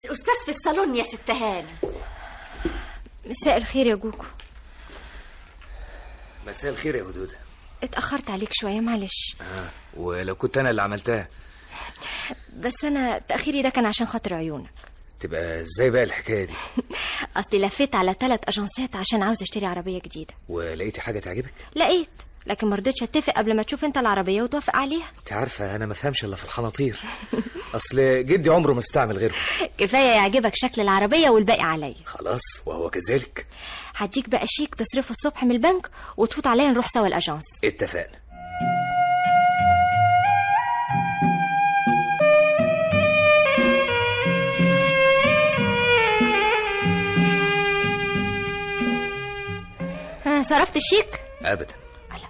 الأستاذ في الصالون يا ست هانم. مساء الخير يا جوجو. مساء الخير يا هدودة. اتأخرت عليك شوية معلش. ولو كنت أنا اللي عملتها. بس أنا تأخيري ده كان عشان خاطر عيونك. تبقى ازاي بقى الحكاية دي؟ أصلي لفيت على 3 أجنسات عشان عاوز أشتري عربية جديدة. ولقيتي حاجة تعجبك؟ لقيت، لكن ما رضيتش اتفق قبل ما تشوف انت العربية وتوافق عليها. انت عارفة أنا ما فهمش إلا في الحناطير. أصل جدي عمره ما استعمل غيره. كفاية يعجبك شكل العربية والباقي عليا. خلاص وهو كذلك. هديك بقى شيك تصرفه الصبح من البنك وتفوت عليا نروح سوا الأجانس. اتفقنا. صرفت الشيك؟ أبدا.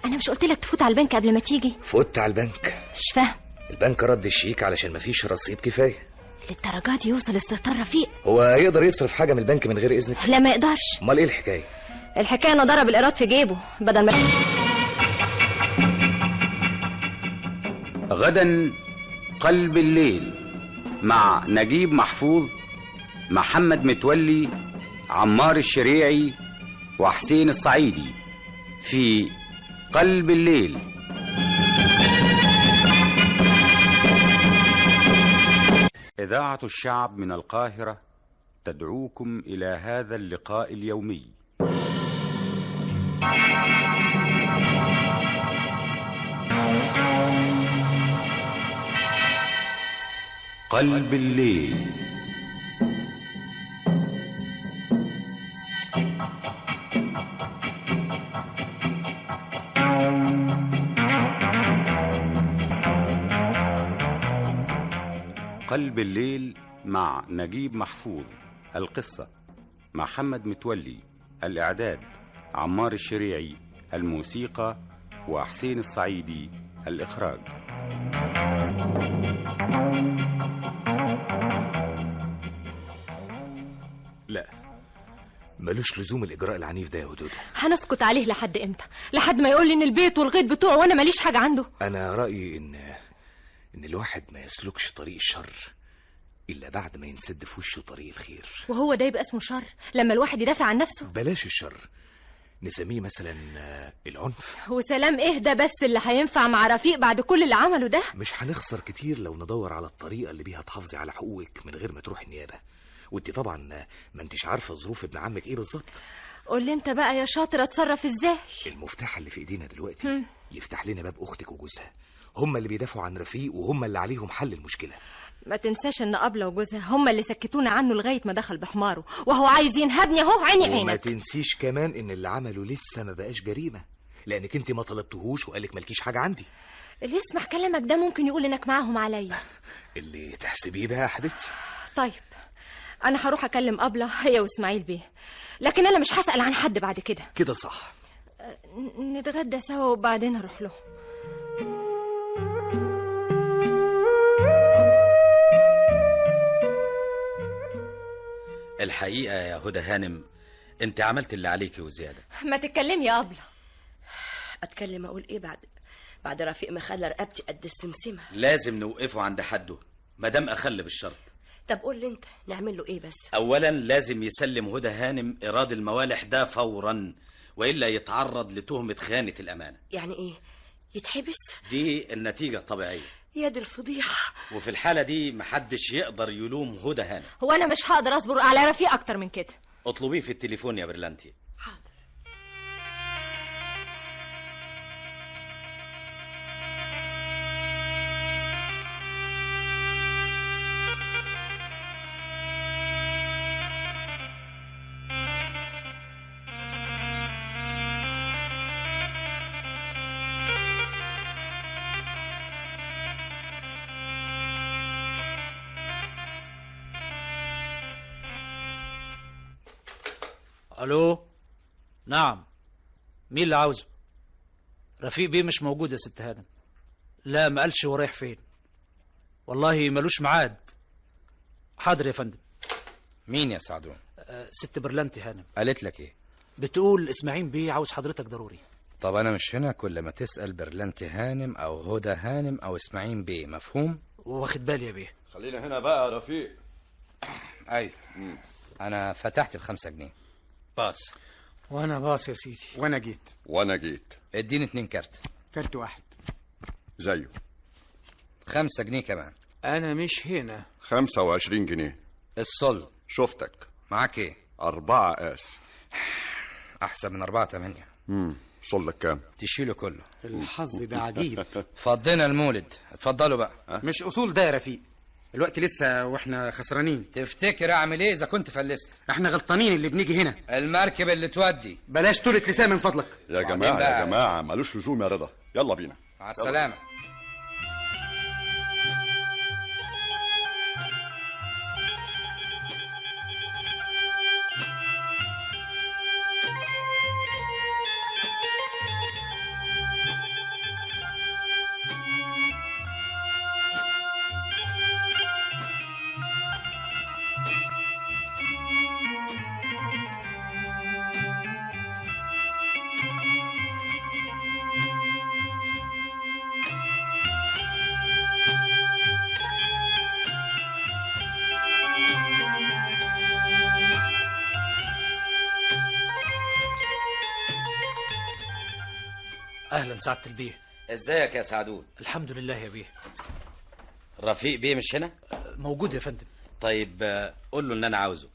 أنا مش قلت لك تفوت على البنك قبل ما تيجي؟ فوت على البنك. مش فاهم. البنك رد الشيك علشان مفيش رصيد كفاية. للدرجة دي يوصل استهتار رفيق؟ هو يقدر يصرف حاجة من البنك من غير إذنك؟ لا ما يقدرش. أمال إيه الحكاية؟ الحكاية إنه ضرب الإيراد في جيبه بدل ما. غدا قلب الليل مع نجيب محفوظ، محمد متولي، عمار الشريعي، وحسين الصعيدي في قلب الليل. إذاعة الشعب من القاهرة تدعوكم إلى هذا اللقاء اليومي. قلب الليل. قلب الليل مع نجيب محفوظ. القصة محمد متولي، الإعداد عمار الشريعي، الموسيقى وحسين الصعيدي، الإخراج. لا ملوش لزوم الإجراء العنيف ده يا هدودة. هنسكت عليه لحد إمتى؟ لحد ما يقول لي إن البيت والغيط بتوعه وأنا ماليش حاجة عنده. أنا رأيي إن الواحد ما يسلكش طريق الشر إلا بعد ما ينسد في وشه طريق الخير. وهو ده يبقى اسمه شر لما الواحد يدافع عن نفسه؟ بلاش الشر، نسميه مثلا العنف. وسلام إيه ده بس اللي هينفع مع رفيق بعد كل اللي عمله ده؟ مش هنخسر كتير لو ندور على الطريقة اللي بيها تحافظي على حقوقك من غير ما تروح النيابة. وانت طبعا ما انتش عارفة ظروف ابن عمك ايه بالظبط. قول لي انت بقى يا شاطر اتصرف ازاي. المفتاح اللي في ايدينا دلوقتي يفتح لنا باب اختك وجوزها، هم اللي بيدافعوا عن رفيق وهم اللي عليهم حل المشكلة. ما تنساش ان أبلة وجوزها هم اللي سكتونا عنه لغاية ما دخل بحماره وهو عايز ينهبني اهو عيني عينك. وما تنسيش كمان ان اللي عمله لسه ما بقاش جريمة لانك انت ما طلبتهوش وقالك مالكيش حاجة عندي. اللي يسمع كلامك ده ممكن يقول انك معاهم عليا. اللي تحسبيه بقى يا حبيبتي. طيب انا هروح اكلم أبلة هي واسماعيل بيه، لكن انا مش هسأل عن حد بعد كده. كده صح. نتغدى سوا وبعدين اروح له. الحقيقة يا هدى هانم انت عملت اللي عليكي وزيادة. ما تتكلمي يا أبلة. اتكلم اقول ايه بعد رفيق ما خلى رقبتي قد السمسمة؟ لازم نوقفه عند حده مادام اخل بالشرط. طب قول لي انت نعمل له ايه بس؟ اولا لازم يسلم هدى هانم ايراد الموالح ده فورا والا يتعرض لتهمة خيانة الامانة. يعني ايه؟ يتحبس؟ دي النتيجة الطبيعية. يا دي الفضيحة. وفي الحالة دي محدش يقدر يلوم هدى هانم. هو أنا مش هقدر أصبر على رفيق أكتر من كده. اطلبيه في التليفون يا برلانتي. حاضر. الو. نعم، مين اللي عاوزه؟ رفيق بيه مش موجود يا ست هانم. لا ما قالش هو رايح فين. والله ملوش ميعاد. حاضر يا فندم. مين يا سعدون؟ ست برلانتي هانم. قالت لك ايه؟ بتقول اسماعيل بيه عاوز حضرتك ضروري. طب انا مش هنا كل ما تسأل برلانتي هانم او هدى هانم او اسماعيل بيه، مفهوم؟ واخد بالي يا بيه. خلينا هنا بقى يا رفيق. ايوه انا فتحت ب5 جنيه. باص. وانا باص يا سيدي. وانا جيت. وانا جيت. اديني 2 كارت. كارت واحد زيه. 5 جنيه كمان. انا مش هنا. 25 جنيه. الصل. شفتك. معاك ايه؟ 4 قاس. احسن من 4 8. صلك كام؟ تشيله كله. الحظ ده عجيب. فضينا المولد، اتفضلوا بقى. مش اصول ده يا رفيق، الوقت لسه واحنا خسرانين. تفتكر اعمل ايه اذا كنت فلست؟ احنا غلطانين اللي بنيجي هنا. المركب اللي تودي. بلاش طولة لسان من فضلك. يا جماعة يا جماعة مالوش لزوم يا رضا، يلا بينا. مع السلامة. اهلا سعادة البيه. ازيك يا سعدون؟ الحمد لله يا بيه. رفيق بيه مش هنا؟ موجود يا فندم. طيب قول له ان انا عاوزه.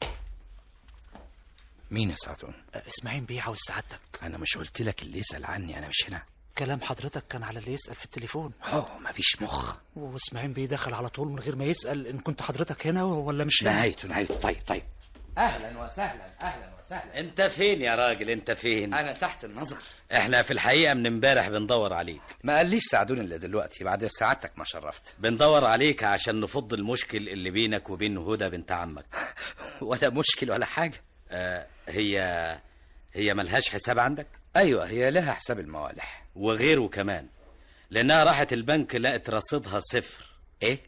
مين يا سعدون؟ اسماعيل بيه عاوز سعادتك. انا مش قلت لك اللي يسأل عني انا مش هنا؟ كلام حضرتك كان على اللي يسأل في التليفون. مفيش مخ. واسماعيل بيه دخل على طول من غير ما يسأل ان كنت حضرتك هنا ولا مش هنا. نهايته. طيب اهلا وسهلا، اهلا وسهلا. انت فين يا راجل؟ انت فين؟ انا تحت النظر. احنا في الحقيقة من امبارح بندور عليك. ما قاليش سعدون الا دلوقتي بعد سعادتك ما شرفت. بندور عليك عشان نفض المشكل اللي بينك وبين هدى بنت عمك. ولا مشكل ولا حاجة. هي ملهاش حساب عندك؟ ايوه هي لها حساب الموالح وغيره كمان، لانها راحت البنك لقت رصيدها 0. ايه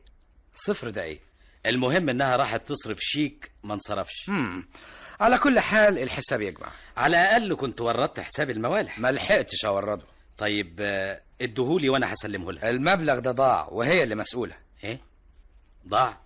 0 ده ايه؟ المهم انها راحت تصرف شيك ما انصرفش. على كل حال الحساب يجمع. على الاقل كنت وردت حساب الموالح. ما لحقتش اورده. طيب اديهولي وانا هسلمه لها. المبلغ ده ضاع وهي اللي مسؤولة. ايه ضاع؟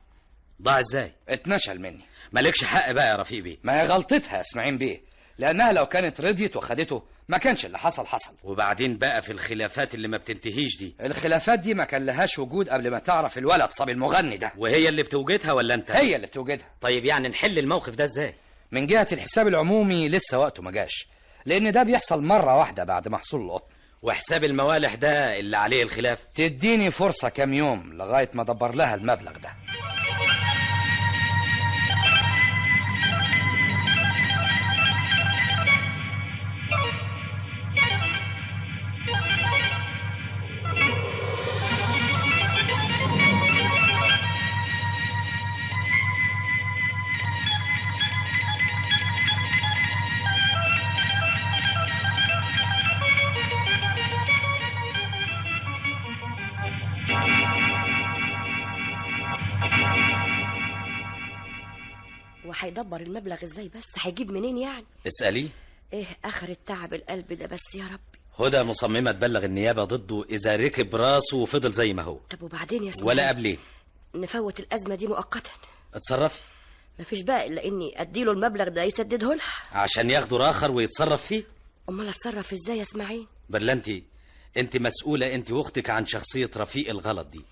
ضاع ازاي؟ اتنشل مني. مالكش حق بقى يا رفيق بيه. ما هي غلطتها يا اسماعيل بيه، لانها لو كانت رضيت وخدته ما كانش اللي حصل حصل. وبعدين بقى في الخلافات اللي ما بتنتهيش دي. الخلافات دي ما كان لهاش وجود قبل ما تعرف الولد صبي المغني ده. وهي اللي بتوجدها ولا انت؟ هي اللي بتوجدها. طيب يعني نحل الموقف ده ازاي؟ من جهة الحساب العمومي لسه وقته ما جاش، لان ده بيحصل مرة واحدة بعد محصول القطن. وحساب الموالح ده اللي عليه الخلاف؟ تديني فرصة كام يوم لغاية ما ادبر لها المبلغ ده. وهيدبر المبلغ ازاي بس؟ هيجيب منين يعني؟ اسأليه. ايه اخر التعب القلب ده بس يا ربي. هدى مصممة تبلغ النيابة ضده اذا ركب راسه وفضل زي ما هو. طب وبعدين يا سلام؟ ولا قبليه. نفوت الازمة دي مؤقتا. اتصرفي. مفيش بقى الا اني اديله المبلغ ده يسدده لها عشان ياخده راخر ويتصرف فيه. امال اتصرف ازاي يا اسماعيل؟ برلانتي انت مسؤولة انت واختك عن شخصية رفيق الغلط دي.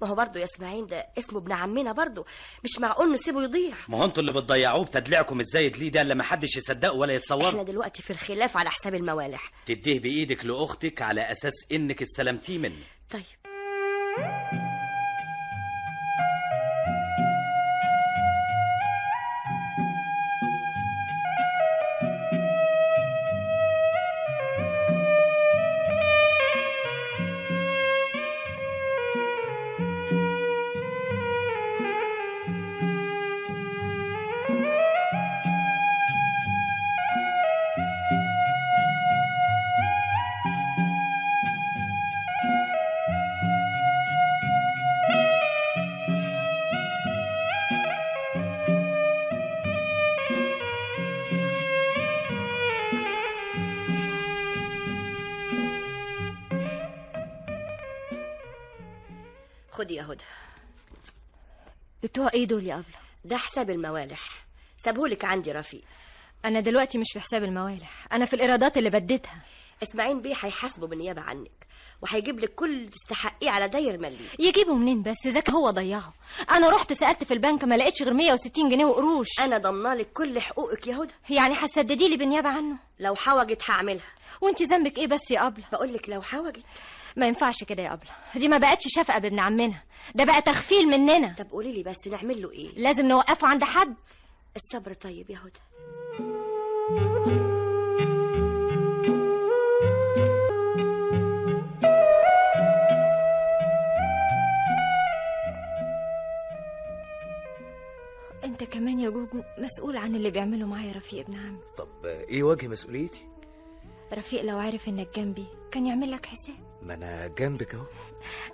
ما هو برضه يا اسماعيل ده اسمه ابن عمنا برضه، مش معقول نسيبه يضيع. ما هو انتوا اللي بتضيعوه بتدلعكم الزايد ليه ده اللي ما حدش يصدقه ولا يتصوره. احنا دلوقتي في الخلاف على حساب الموالح. تديه بايدك لاختك على اساس انك استلمتيه منه. طيب خدي يا هدى. بتوع ايه دول يا أبلة؟ ده حساب الموالح، سابهولك عندي رفيق. انا دلوقتي مش في حساب الموالح، انا في الايرادات اللي بديتها. اسماعيل بيه هيحاسبه بالنيابة عنك، وهيجيب لك كل اللي تستحقيه على داير مليم. يجيبه منين بس؟ ذاك هو ضيعه. انا رحت سالت في البنك ما لقيتش غير 160 جنيه وقروش. انا ضمنه لك كل حقوقك يا هدى. يعني هتسددي لي بالنيابة عنه؟ لو حوجت هعملها. وانت ذنبك ايه بس يا ابله؟ بقول لك لو حوجت. ما ينفعش كده يا ابله، دي ما بقتش شفقة بابن عمنا، ده بقى تخفيل مننا. طب قولي لي بس نعمل له ايه؟ لازم نوقفه عند حد. الصبر طيب يا هدى. انت كمان يا جوجو مسؤول عن اللي بيعمله معايا رفيق ابن عمي. طب ايه وجه مسؤوليتي؟ رفيق لو عرف انك جنبي كان يعمل لك حساب. ما انا جنبك اهو.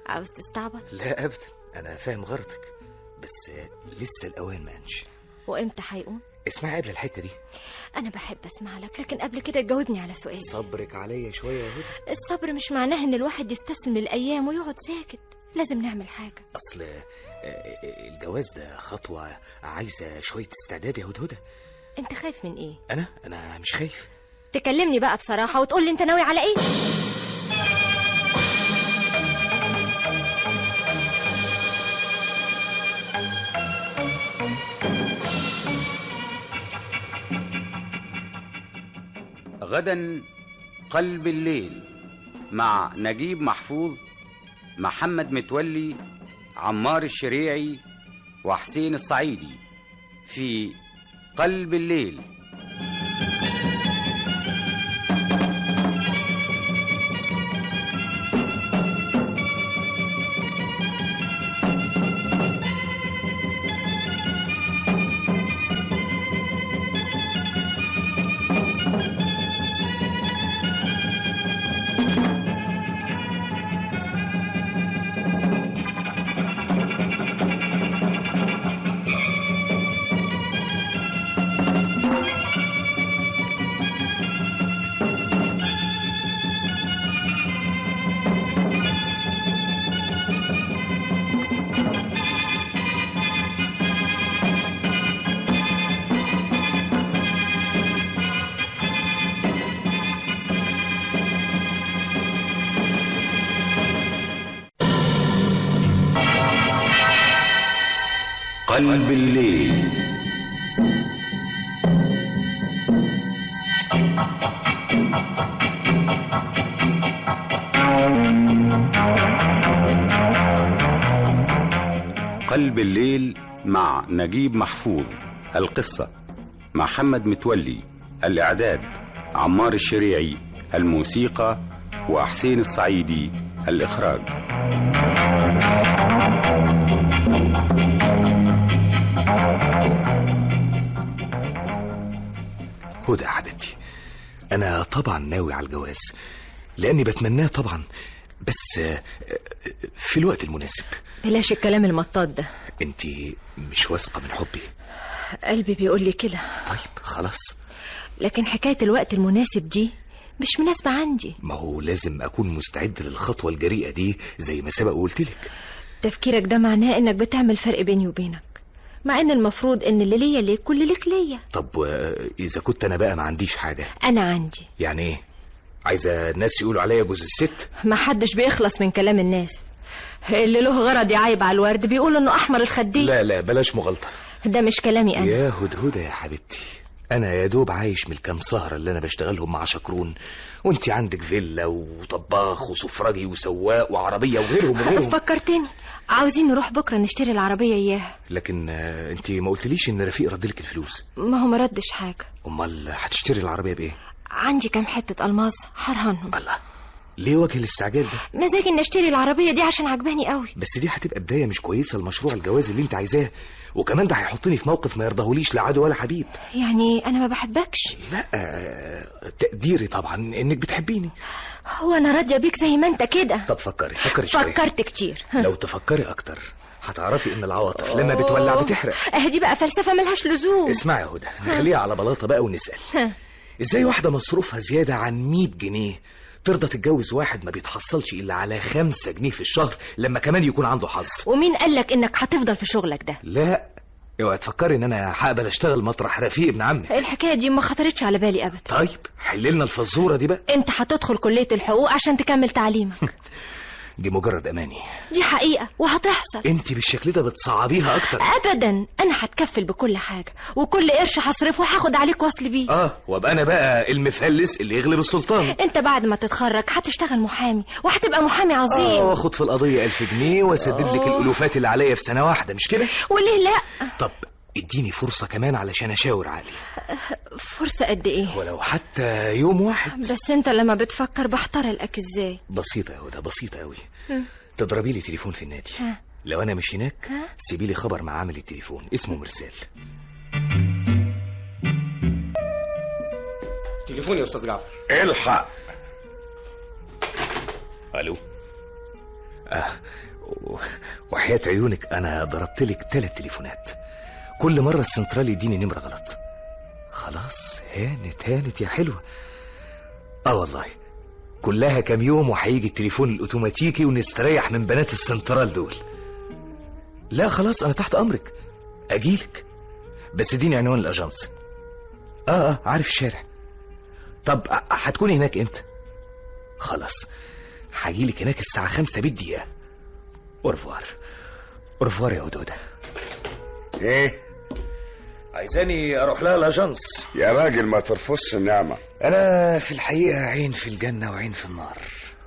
عاوز تستعبط؟ لا ابدا، انا فاهم غرضك، بس لسه الاوان ما انش. وامتى هيقوم؟ اسمعي قبل الحتة دي. انا بحب اسمع لك، لكن قبل كده تجاوبني على سؤالي. صبرك عليا شوية يا هدى. الصبر مش معناه ان الواحد يستسلم للايام ويقعد ساكت، لازم نعمل حاجة. اصل الجواز ده خطوة عايزه شوية استعداد يا هدى. انت خايف من ايه؟ انا مش خايف. تكلمني بقى بصراحة وتقول لي انت ناوي على ايه. غدا قلب الليل مع نجيب محفوظ، محمد متولي، عمار الشريعي، وحسين الصعيدي في قلب الليل. قلب الليل. قلب الليل مع نجيب محفوظ. القصة محمد متولي، الإعداد عمار الشريعي، الموسيقى وحسين الصعيدي، الإخراج. هدى حبيبتي، أنا طبعا ناوي على الجواز لأني بتمناه طبعا، بس في الوقت المناسب. بلاش الكلام المطاط ده. انت مش واثقة من حبي؟ قلبي بيقول لي كده. طيب خلاص، لكن حكاية الوقت المناسب دي مش مناسبة عندي. ما هو لازم أكون مستعد للخطوة الجريئة دي زي ما سبق وقلت لك. تفكيرك ده معناه إنك بتعمل فرق بيني وبينك، مع إن المفروض إن اللي ليا ليك واللي ليك ليا. طب إذا كنت أنا بقى ما عنديش حاجة. أنا عندي. يعني إيه؟ عايزة الناس يقولوا عليا جوز الست؟ ما حدش بيخلص من كلام الناس. اللي له غرض يعايب على الورد بيقول إنه أحمر الخدين. لا لا بلاش مغالطة، ده مش كلامي أنا. يا هدهدة يا حبيبتي، أنا يا دوب عايش من الكام سهرة اللي أنا بشتغلهم مع شكرون، وأنت عندك فيلا وطباخ وسفرجي وسواق وعربية وغيرهم وغيرهم. فكرتني، عاوزين نروح بكرة نشتري العربية إياها. لكن أنت ما قلتليش إن رفيق ردلك الفلوس. ما هو ما ردش حاجة. أمال هتشتري العربية بإيه؟ عندي كام حتة ألماس هرهنهم. الله، ليه وجه الاستعجال ده؟ مزاجي ان اشتري العربية دي عشان عجباني قوي. بس دي هتبقى بداية مش كويسة لمشروع الجواز اللي انت عايزاه، وكمان ده هيحطني في موقف ما يرضاهوليش لا عدو ولا حبيب. يعني انا ما بحبكش؟ لا، تقديري طبعا انك بتحبيني. هو انا راضية بيك زي ما انت كده. طب فكري فكري شوية. فكرت كتير. لو تفكري اكتر هتعرفي ان العواطف لما بتولع بتحرق. اهدي بقى فلسفة ملهاش لزوم. اسمعي يا هدى، نخليها على بلاطة بقى ونسال. ازاي واحدة مصروفها زيادة عن 100 جنيه ترضى تتجوز واحد ما بيتحصلش إلا على 5 جنيه في الشهر لما كمان يكون عنده حظ؟ ومين قالك إنك هتفضل في شغلك ده؟ لا، اوعي تفكري ان انا هقبل اشتغل مطرح رفيق ابن عمي. الحكاية دي ما خطرتش على بالي ابدا. طيب حللنا الفزوره دي بقى. انت هتدخل كليه الحقوق عشان تكمل تعليمك. دي مجرد اماني. دي حقيقة وهتحصل. انت بالشكل ده بتصعبيها اكتر. ابدا، انا هتكفل بكل حاجة، وكل قرش هصرفه هاخد عليك وصل بيه. وابقى انا بقى المفلس اللي يغلب السلطان. انت بعد ما تتخرج هتشتغل محامي، وهتبقى محامي عظيم. واخد في القضية 1000 جنيه واسدد لك الالوفات اللي عليا في سنة واحدة، مش كده؟ وليه لا؟ طب اديني فرصة كمان علشان اشاور علي. فرصة قد ايه؟ ولو حتى يوم واحد. بس انت لما بتفكر بحتار الأك ازاي. بسيطة يا هدى، بسيطة قوي. تضربي لي تليفون في النادي. لو انا مش هناك سيبي لي خبر مع عامل التليفون اسمه مرسال. تليفون يا استاذ جعفر. الحق. الو. وحياة عيونك انا ضربت لك 3 تليفونات، كل مرة السنترال يديني نمرة غلط. خلاص هانت هانت يا حلوة. والله كلها كام يوم وهيجي التليفون الاوتوماتيكي ونستريح من بنات السنترال دول. لا خلاص انا تحت امرك، اجيلك، بس اديني عنوان ال agence. عارف الشارع. طب هتكوني هناك امتى؟ خلاص هجيلك هناك الساعة 5 بالدقيقة. au revoir au revoir يا هدهدة. ايه؟ عايزاني اروح لها ال agence؟ يا راجل ما ترفضش النعمة. انا في الحقيقة عين في الجنة وعين في النار.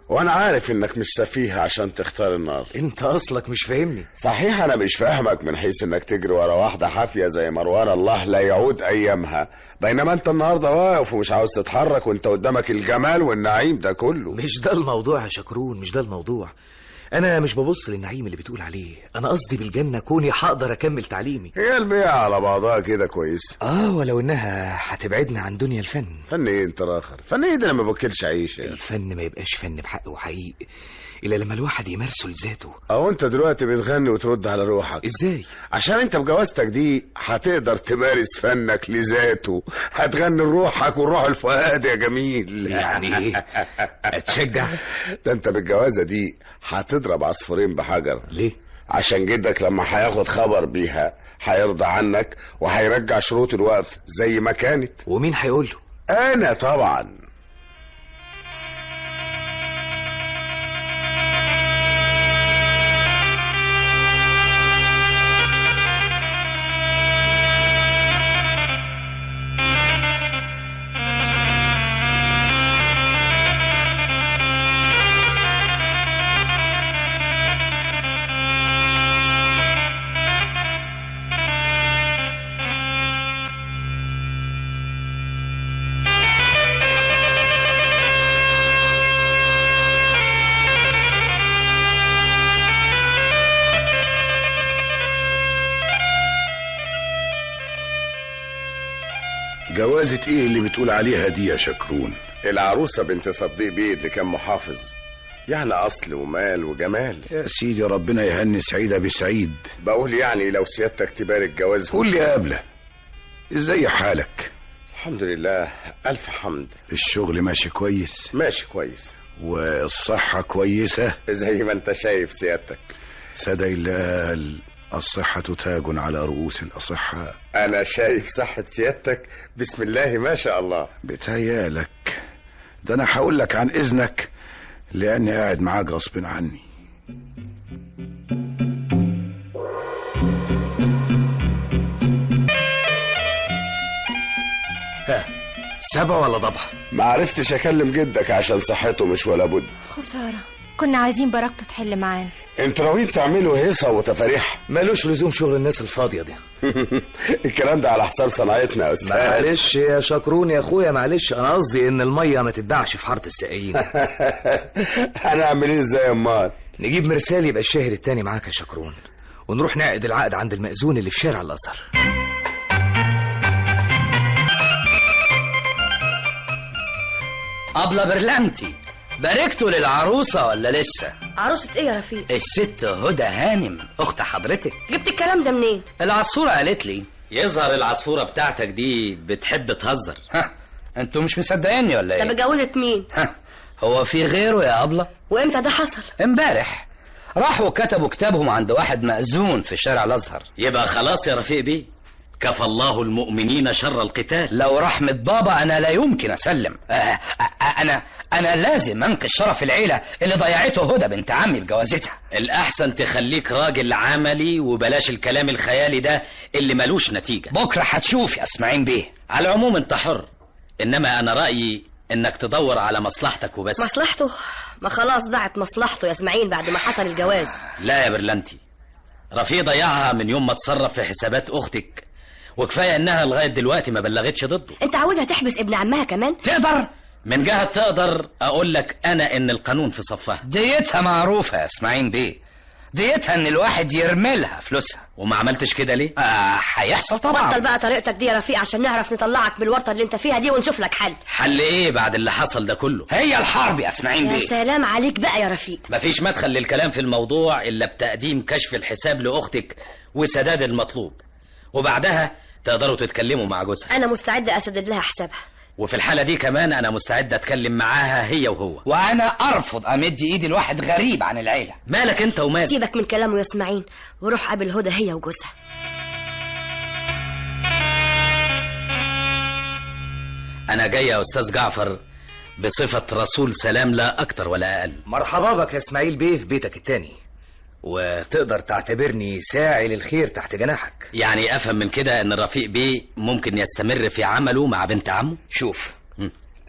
وانا عارف انك مش سفيه عشان تختار النار. انت اصلك مش فاهمني. صحيح انا مش فاهمك من حيث انك تجري ورا واحدة حافية زي مروان الله لا يعود ايامها، بينما انت النهارده واقف ومش عاوز تتحرك وانت قدامك الجمال والنعيم ده كله. مش ده الموضوع يا شكرون، مش ده الموضوع. انا مش ببص للنعيم اللي بتقول عليه، انا قصدي بالجنة كوني هقدر اكمل تعليمي. هي البيعة على بعضها كده كويس. ولو انها هتبعدنا عن دنيا الفن. فن ايه انت راخر؟ فن ايه ده؟ انا ما باكلش عيش يعني. الفن ما يبقاش فن بحقه وحقيقي الا لما الواحد يمارسه لذاته. او انت دلوقتي بتغني وترد على روحك ازاي؟ عشان انت بجوازتك دي هتقدر تمارس فنك لذاته، هتغني لروحك والروح الفؤاد يا جميل. يعني ايه؟ اتشجع؟ ده انت بالجوازه دي هتضرب عصفورين بحجر. ليه؟ عشان جدك لما هياخد خبر بيها هيرضى عنك وهيرجع شروط الوقف زي ما كانت. ومين هيقوله؟ انا طبعا. جوازة ايه اللي بتقول عليها دي يا شكرون؟ العروسة بنت صديق بيه اللي كان محافظ، يعني اصل ومال وجمال. يا سيدي ربنا يهني سعيدة بسعيد. بقول يعني لو سيادتك تبارك جوازها. قول لي يا قبلة، ازاي حالك؟ الحمد لله الف حمد. الشغل ماشي كويس؟ ماشي كويس. والصحة كويسة؟ زي ما انت شايف سيادتك. سدى الله، الصحة تاج على رؤوس الأصحاء. أنا شايف صحة سيادتك بسم الله ما شاء الله. بتهيالك ده، أنا هقول لك عن إذنك لأني قاعد معاك غصب عني. ها، سبع ولا ضبح؟ ما عرفتش أكلم جدك عشان صحته مش ولا بد. خسارة، كنا عايزين بركته تحل معانا. انتوا ناويين تعملوا هيصه وتفاريح؟ مالوش لزوم شغل الناس الفاضيه دي. الكلام ده على حساب صناعتنا يا استاذ. معلش يا شكرون يا اخويا معلش، انا قصدي ان المية ما تتباعش في حارة السقايين. هنعمل ايه ازاي يا امال؟ نجيب مرسال يبقى الشاهد التاني معاك يا شكرون، ونروح نعقد العقد عند المأذون اللي في شارع الازهر. أبلة برلانتي، باركتوا للعروسة ولا لسه؟ عروسة ايه يا رفيق؟ الست هدى هانم اخت حضرتك. جبت الكلام ده منين؟ العصفورة قالت لي. يظهر العصفورة بتاعتك دي بتحب تهزر. ها، انتوا مش مصدقيني ولا ايه؟ طب اتجوزت مين؟ ها، هو في غيره يا أبلة؟ وامتى ده حصل؟ امبارح. راحوا كتبوا كتابهم عند واحد مأذون في شارع الازهر. يبقى خلاص يا رفيق بيه، كفى الله المؤمنين شر القتال. لو رحمة بابا أنا لا يمكن أسلم. أنا لازم أنقذ شرف العيلة اللي ضيعته هدى بنت عمي بجوازتها. الأحسن تخليك راجل عملي وبلاش الكلام الخيالي ده اللي ملوش نتيجة. بكرة هتشوف يا اسماعيل بيه. على العموم أنت حر، إنما أنا رأيي إنك تدور على مصلحتك وبس. مصلحته؟ ما خلاص ضاعت مصلحته يا اسماعيل بعد ما حصل الجواز. لا يا برلنتي، رفيق ضيعها من يوم ما اتصرف في حسابات أختك، وكفاية انها لغاية دلوقتي ما بلغتش ضده. انت عاوزها تحبس ابن عمها كمان؟ تقدر؟ من جهة تقدر اقول لك انا ان القانون في صفها. ديتها معروفة يا اسماعيل بيه، ديتها ان الواحد يرملها فلوسها. وما عملتش كده ليه؟ هيحصل طبعا. بطل بقى طريقتك دي يا رفيق عشان نعرف نطلعك من الورطة اللي انت فيها دي ونشوف لك حل. حل ايه بعد اللي حصل ده كله؟ هي الحرب يا اسماعيل بيه. يا سلام عليك بقى يا رفيق. مفيش مدخل للكلام في الموضوع الا بتقديم كشف الحساب لاختك وسداد المطلوب، وبعدها تقدروا تتكلموا مع جوزها. أنا مستعدة أسدد لها حسابها، وفي الحالة دي كمان أنا مستعد أتكلم معاها هي وهو. وأنا أرفض أمد إيدي لواحد غريب عن العيلة. مالك أنت ومالك؟ سيبك من كلامه يا اسماعيل وروح قابل هدى هي وجوزها. أنا جاي يا أستاذ جعفر بصفة رسول سلام، لا أكتر ولا أقل. مرحبا بك يا اسماعيل بيه في بيتك التاني، وتقدر تعتبرني ساعي للخير تحت جناحك. يعني أفهم من كده أن الرفيق بيه ممكن يستمر في عمله مع بنت عمه؟ شوف،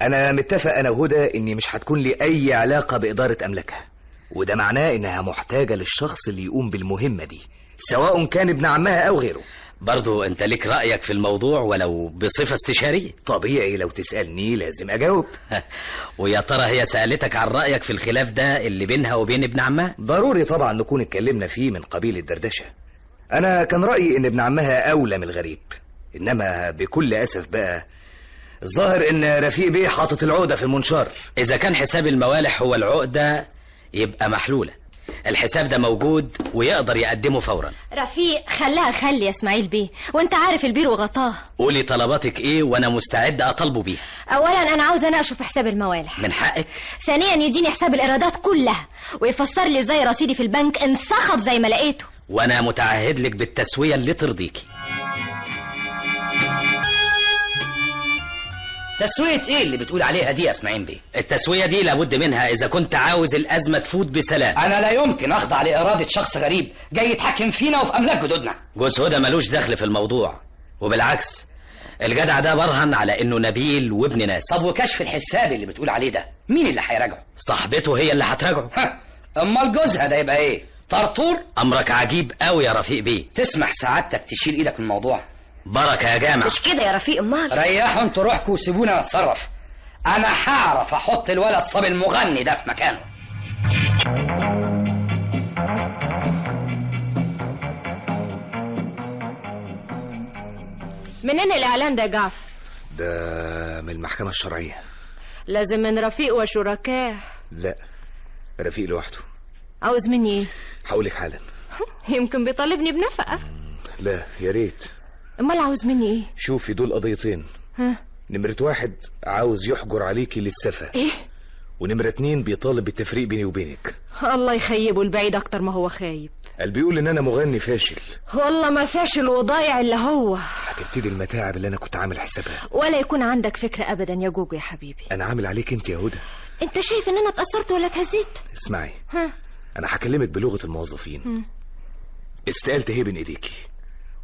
أنا متفق أنا وهدى إني مش هتكون لي أي علاقة بإدارة أملاكها، وده معناه إنها محتاجة للشخص اللي يقوم بالمهمة دي، سواء كان ابن عمها أو غيره. برضو أنت لك رأيك في الموضوع ولو بصفة استشارية. طبيعي، لو تسألني لازم أجاوب. ويا ترى هي سألتك عن رأيك في الخلاف ده اللي بينها وبين ابن عمها؟ ضروري طبعا نكون اتكلمنا فيه من قبيل الدردشة. أنا كان رأيي إن ابن عمها أولى من الغريب، إنما بكل أسف بقى الظاهر إن رفيق بيه حاطط العقدة في المنشار. إذا كان حساب الموالح هو العقدة يبقى محلولة. الحساب ده موجود ويقدر يقدمه فورا. رفيق خلاها خلي يا اسماعيل بيه، وانت عارف البير وغطاه. قولي طلباتك ايه وانا مستعد اطالبه بيها. اولا انا عاوز اناقشه في حساب الموالح. من حقك. ثانيا يديني حساب الايرادات كلها ويفسر لي ازاي رصيدي في البنك انسخط زي ما لقيته. وانا متعهد لك بالتسويه اللي ترضيكي. تسوية ايه اللي بتقول عليها دي يا اسماعيل بيه؟ التسوية دي لابد منها اذا كنت عاوز الازمة تفوت بسلام. انا لا يمكن اخضع لارادة شخص غريب جاي يتحكم فينا وفي املاك جدودنا. جوز هدى ملوش دخل في الموضوع، وبالعكس الجدع ده برهن على انه نبيل وابن ناس. طب وكشف الحساب اللي بتقول عليه ده مين اللي هيراجعه؟ صاحبته هي اللي هتراجعه. امال جوزها ده يبقى ايه؟ طرطور؟ امرك عجيب قوي يا رفيق بيه. تسمح سعادتك تشيل ايدك من الموضوع؟ بركة يا جامع. مش كده يا رفيق؟ امال ريحوا انتوا روحكوا وسيبونا نتصرف. انا هعرف احط الولد صبي المغني ده في مكانه. منين الاعلان ده يا جعفر؟ ده من المحكمة الشرعية. لازم من رفيق وشركاه. لا، رفيق لوحده. عاوز مني ايه؟ هقولك حالا. يمكن بيطالبني بنفقة. لا يا ريت. امال عاوز مني ايه؟ شوفي، دول قضيتين. ها؟ نمرة 1 عاوز يحجر عليكي للسفة. ايه؟ ونمرة 2 بيطالب بالتفريق بيني وبينك. الله يخيبه البعيد اكتر ما هو خايب. قال بيقول ان انا مغني فاشل. والله ما فاشل وضايع الا هو. هتبتدي المتاعب اللي انا كنت عامل حسابها. ولا يكون عندك فكرة ابدا يا جوجو يا حبيبي. انا عامل عليك انت يا هدى. انت شايف ان انا اتأثرت ولا اتهزيت؟ اسمعي. ها؟ انا هكلمك بلغة الموظفين. استقالت هي بين ايديكي.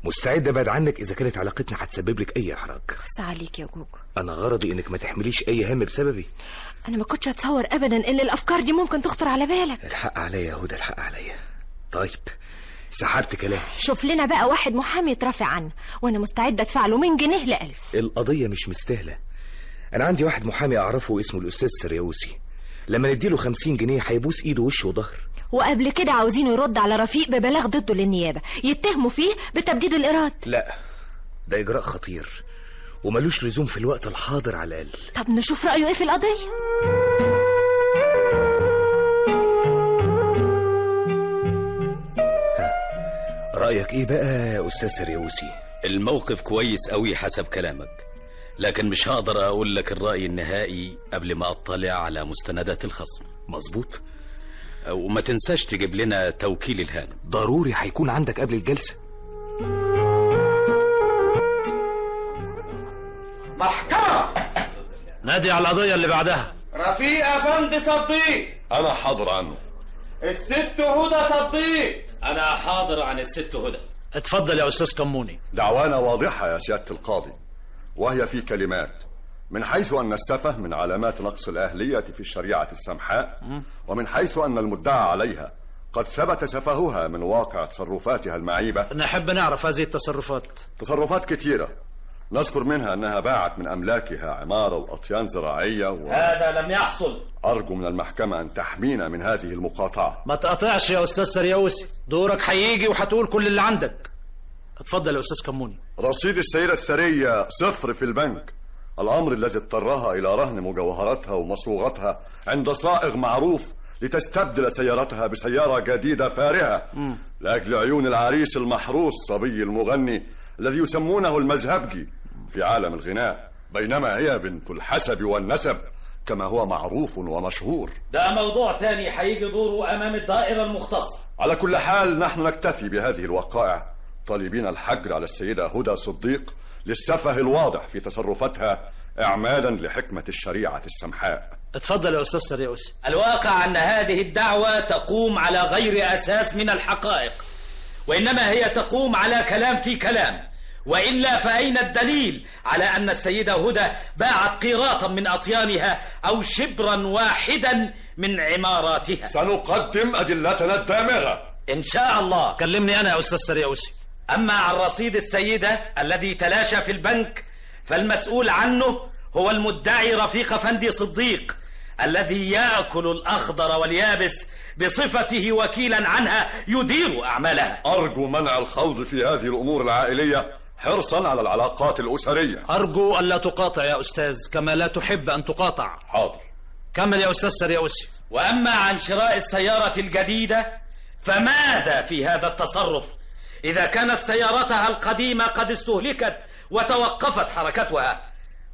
مستعد ابعد عنك اذا كانت علاقتنا هتسبب لك اي احراج. خص عليك يا جوجو. انا غرضي انك ما تحمليش اي هم بسببي. انا ما كنتش اتصور ابدا ان الافكار دي ممكن تخطر على بالك. الحق عليا يا هدى، الحق عليا. طيب سحبت كلامي. شوف لنا بقى واحد محامي يترافع عنه، وانا مستعدة ادفع له من جنيه ل1000. القضية مش مستاهلة. انا عندي واحد محامي اعرفه اسمه الاستاذ سرياوسي، لما نديله 50 جنيه هيبوس ايده وشه وظهر. وقبل كده عاوزينه يرد على رفيق ببلاغ ضده للنيابة يتهموا فيه بتبديد الإيراد. لا، ده إجراء خطير وملوش لزوم في الوقت الحاضر على الأقل. طب نشوف رأيه إيه في القضية. رأيك إيه بقى يا أستاذ سرياوسي؟ الموقف كويس قوي حسب كلامك، لكن مش هقدر أقول لك الرأي النهائي قبل ما أطلع على مستندات الخصم. مظبوط. وما تنساش تجيب لنا توكيل الهانم. ضروري هيكون عندك قبل الجلسة. محكمة. نادي على القضية اللي بعدها. رفيق أفندي صديق. أنا حاضر عنه. الست هدى صديق. أنا حاضر عن الست هدى. اتفضل يا أستاذ كموني. دعوانا واضحة يا سيادة القاضي، وهي في كلمات: من حيث أن السفه من علامات نقص الأهلية في الشريعة السمحاء، ومن حيث أن المدعى عليها قد ثبت سفهها من واقع تصرفاتها المعيبة. نحب نعرف هذه التصرفات. تصرفات كثيرة، نذكر منها أنها باعت من أملاكها عمارة وأطيان زراعية هذا لم يحصل. أرجو من المحكمة أن تحمينا من هذه المقاطعة. ما تقاطعش يا أستاذ سرياوسي، دورك هيجي وهتقول كل اللي عندك. اتفضل يا أستاذ كموني. رصيد السيدة الثرية 0 في البنك، الأمر الذي اضطرها إلى رهن مجوهراتها ومصوغتها عند صائغ معروف لتستبدل سيارتها بسيارة جديدة فارهة لأجل عيون العريس المحروس صبي المغني الذي يسمونه المذهبجي في عالم الغناء، بينما هي بنت الحسب والنسب كما هو معروف ومشهور. ده موضوع تاني هيجي دوره أمام الدائرة المختصة. على كل حال نحن نكتفي بهذه الوقائع، طالبين الحجر على السيدة هدى صديق للسفه الواضح في تصرفاتها إعمالا لحكمة الشريعة السمحاء. اتفضل يا أستاذ سرياوسي. الواقع أن هذه الدعوة تقوم على غير أساس من الحقائق، وإنما هي تقوم على كلام في كلام، وإلا فأين الدليل على أن السيدة هدى باعت قيراطا من أطيانها أو شبرا واحدا من عماراتها؟ سنقدم أدلتنا الدامغة إن شاء الله. كلمني أنا يا أستاذ سرياوسي. أما عن رصيد السيدة الذي تلاشى في البنك فالمسؤول عنه هو المدعي رفيق أفندي صديق الذي يأكل الأخضر واليابس بصفته وكيلا عنها يدير أعمالها. أرجو منع الخوض في هذه الأمور العائلية حرصا على العلاقات الأسرية. أرجو ألا تقاطع يا أستاذ كما لا تحب أن تقاطع. حاضر. كمل يا أستاذ سرياوسي. وأما عن شراء السيارة الجديدة فماذا في هذا التصرف إذا كانت سيارتها القديمة قد استهلكت وتوقفت حركتها،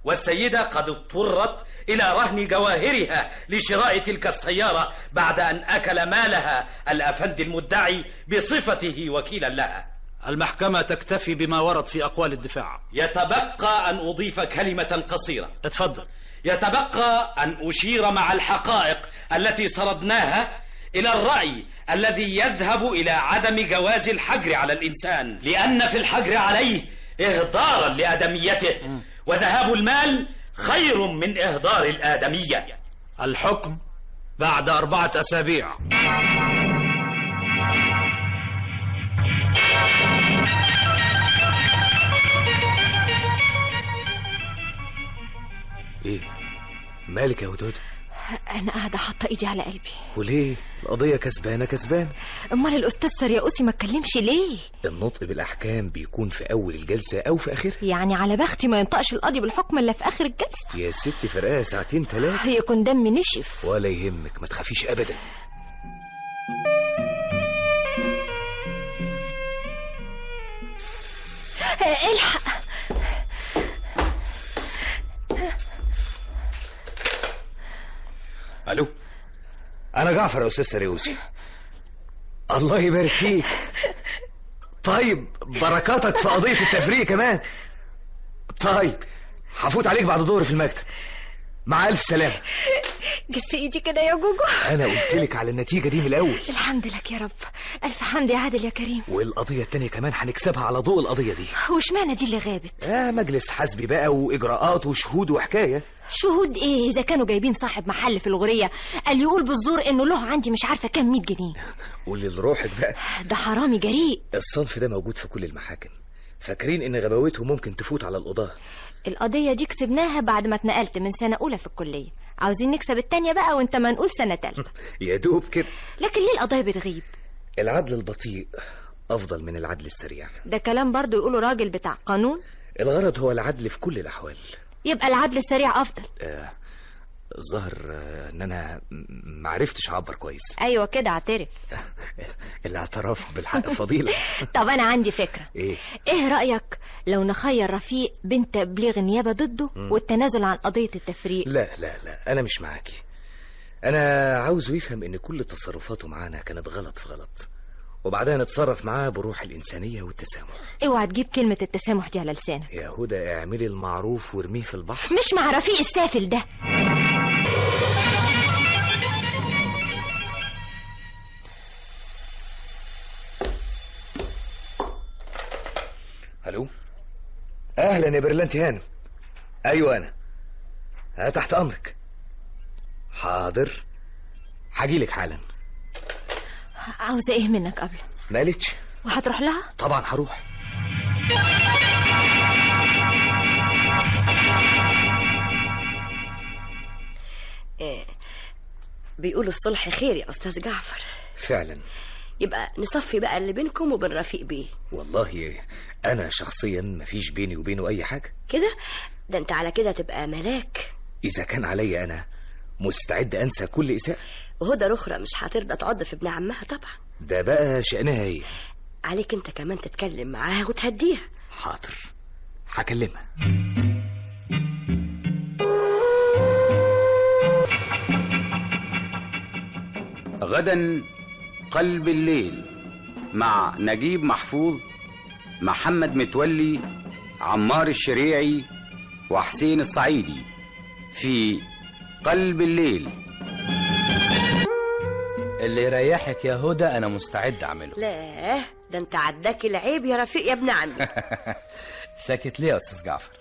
والسيدة قد اضطرت إلى رهن جواهرها لشراء تلك السيارة بعد أن أكل مالها الأفندي المدعي بصفته وكيلا لها؟ المحكمة تكتفي بما ورد في أقوال الدفاع. يتبقى أن أضيف كلمة قصيرة. اتفضل. يتبقى أن أشير مع الحقائق التي سردناها إلى الرأي الذي يذهب إلى عدم جواز الحجر على الإنسان، لأن في الحجر عليه إهدارا لآدميته، وذهاب المال خير من إهدار الآدمية. الحكم بعد 4 أسابيع. إيه مالك يا هدهد؟ أنا قاعدة حاطة إيدي على قلبي. وليه؟ القضية كسبانة كسبانة. أمال الأستاذ سرياوسي ما اتكلمش ليه؟ النطق بالأحكام بيكون في أول الجلسة أو في آخرها. يعني على بختي ما ينطقش القاضي بالحكم إلا في آخر الجلسة. يا ستي فرقها 2 3 ساعات. يكون دمي نشف. ولا يهمك، ما تخافيش أبدا. الحق. الو، انا جعفر يا استاذ سريوسي. الله يبارك فيك. طيب بركاتك في قضية التفريق كمان. طيب هفوت عليك بعد ظهر في المكتب. مع الف سلامه. جس ايدي كده يا جوجو. انا قلت لك على النتيجة دي من الاول. الحمد لك يا رب، الف حمد يا عادل يا كريم. والقضية التانية كمان هنكسبها على ضوء القضية دي. واشمعنى دي اللي غابت؟ مجلس حسبي بقى واجراءات وشهود وحكاية. شهود ايه اذا كانوا جايبين صاحب محل في الغوريه قال يقول بالزور انه له عندي مش عارفه كام 100 جنيه. قولي لروحك بقى، ده حرامي جريء. الصنف ده موجود في كل المحاكم، فاكرين ان غباوته ممكن تفوت على القضاة. القضية دي كسبناها بعد ما اتنقلت من سنة اولى في الكلية، عاوزين نكسب التانية بقى وانت ما نقول سنة تالتة. يا دوب كده. لكن ليه القضايا بتغيب؟ العدل البطيء افضل من العدل السريع. ده كلام برضو يقوله راجل بتاع قانون. الغرض هو العدل في كل الاحوال. يبقى العدل السريع افضل. الظاهر ان انا معرفتش اعبر كويس. ايوه كده، اعترف. الاعتراف بالحق فضيلة. طب انا عندي فكرة. ايه رايك لو نخير رفيق بين تبليغ النيابة ضده والتنازل عن قضية التفريق؟ لا لا لا، انا مش معاكي. انا عاوزه يفهم ان كل تصرفاته معانا كانت غلط في غلط، وبعدها نتصرف معاه بروح الإنسانية والتسامح. اوعى تجيب كلمة التسامح دي على لسانك يا هدى. اعملي المعروف وارميه في البحر. مش مع رفيق السافل ده. الو، اهلا يا برلانتي هانم. ايوه انا تحت امرك. حاضر، هجيلك حالا. عاوزة ايه منك قبل؟ مالتش. وهتروح لها؟ طبعا هروح. إيه بيقولوا الصلح خير يا استاذ جعفر. فعلا. يبقى نصفي بقى اللي بينكم وبين رفيق بيه. والله انا شخصيا مفيش بيني وبينه اي حاجة. كده؟ ده انت على كده تبقى ملاك. اذا كان عليا انا مستعد انسى كل اساءة. وهدى رخرة مش هترضى تعض في ابن عمها طبعا. ده بقى شأنها هي. عليك انت كمان تتكلم معاها وتهديها. حاضر، هكلمها. غدا قلب الليل مع نجيب محفوظ، محمد متولي، عمار الشريعي، وحسين الصعيدي في قلب الليل. اللي يريحك يا هدى انا مستعد اعمله. لا ده انت عداك العيب يا رفيق يا ابن عمي. ساكت ليه يا استاذ جعفر؟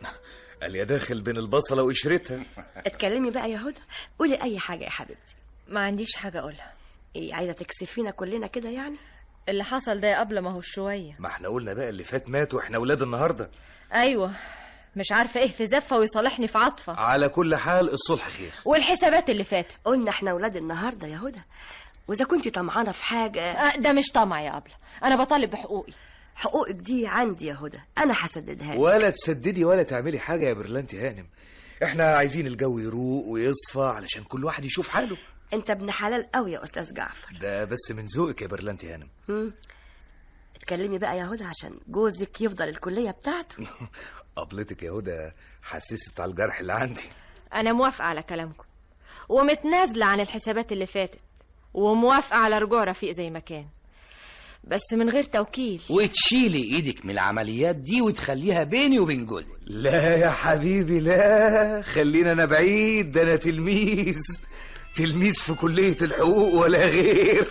قال يا داخل بين البصله وقشرتها. اتكلمي بقى يا هدى، قولي اي حاجة يا حبيبتي. ما عنديش حاجة اقولها. ايه عايزه تكسفينا كلنا كده يعني؟ اللي حصل ده قبل ما هو شوية. ما احنا قلنا بقى اللي فات مات واحنا اولاد النهارده. ايوه، مش عارفه ايه في زفه ويصالحني في عطفه. على كل حال الصلح خير. والحسابات اللي فاتت قلنا احنا اولاد النهارده يا هدى. واذا كنت طمعانه في حاجة. ده مش طمع يا ابله، انا بطالب بحقوقي. حقوقك دي عندي يا هدى، انا هسددها لك. ولا تسددي ولا تعملي حاجة يا برلانتي هانم. احنا عايزين الجو يروق ويصفى علشان كل واحد يشوف حاله. انت ابن حلال قوي يا استاذ جعفر. ده بس من ذوقك يا برلانتي هانم. اتكلمي بقى يا هدى عشان جوزك يفضل الكلية بتاعته. قبلتك يا هدى حسست على الجرح اللي عندي. انا موافقة على كلامكم ومتنازله عن الحسابات اللي فاتت، وموافقه على رجوع رفيق زي ما كان، بس من غير توكيل. وتشيلي ايدك من العمليات دي وتخليها بيني وبين جوزي. لا يا حبيبي لا، خلينا انا بعيد، ده انا تلميذ في كلية الحقوق ولا غير.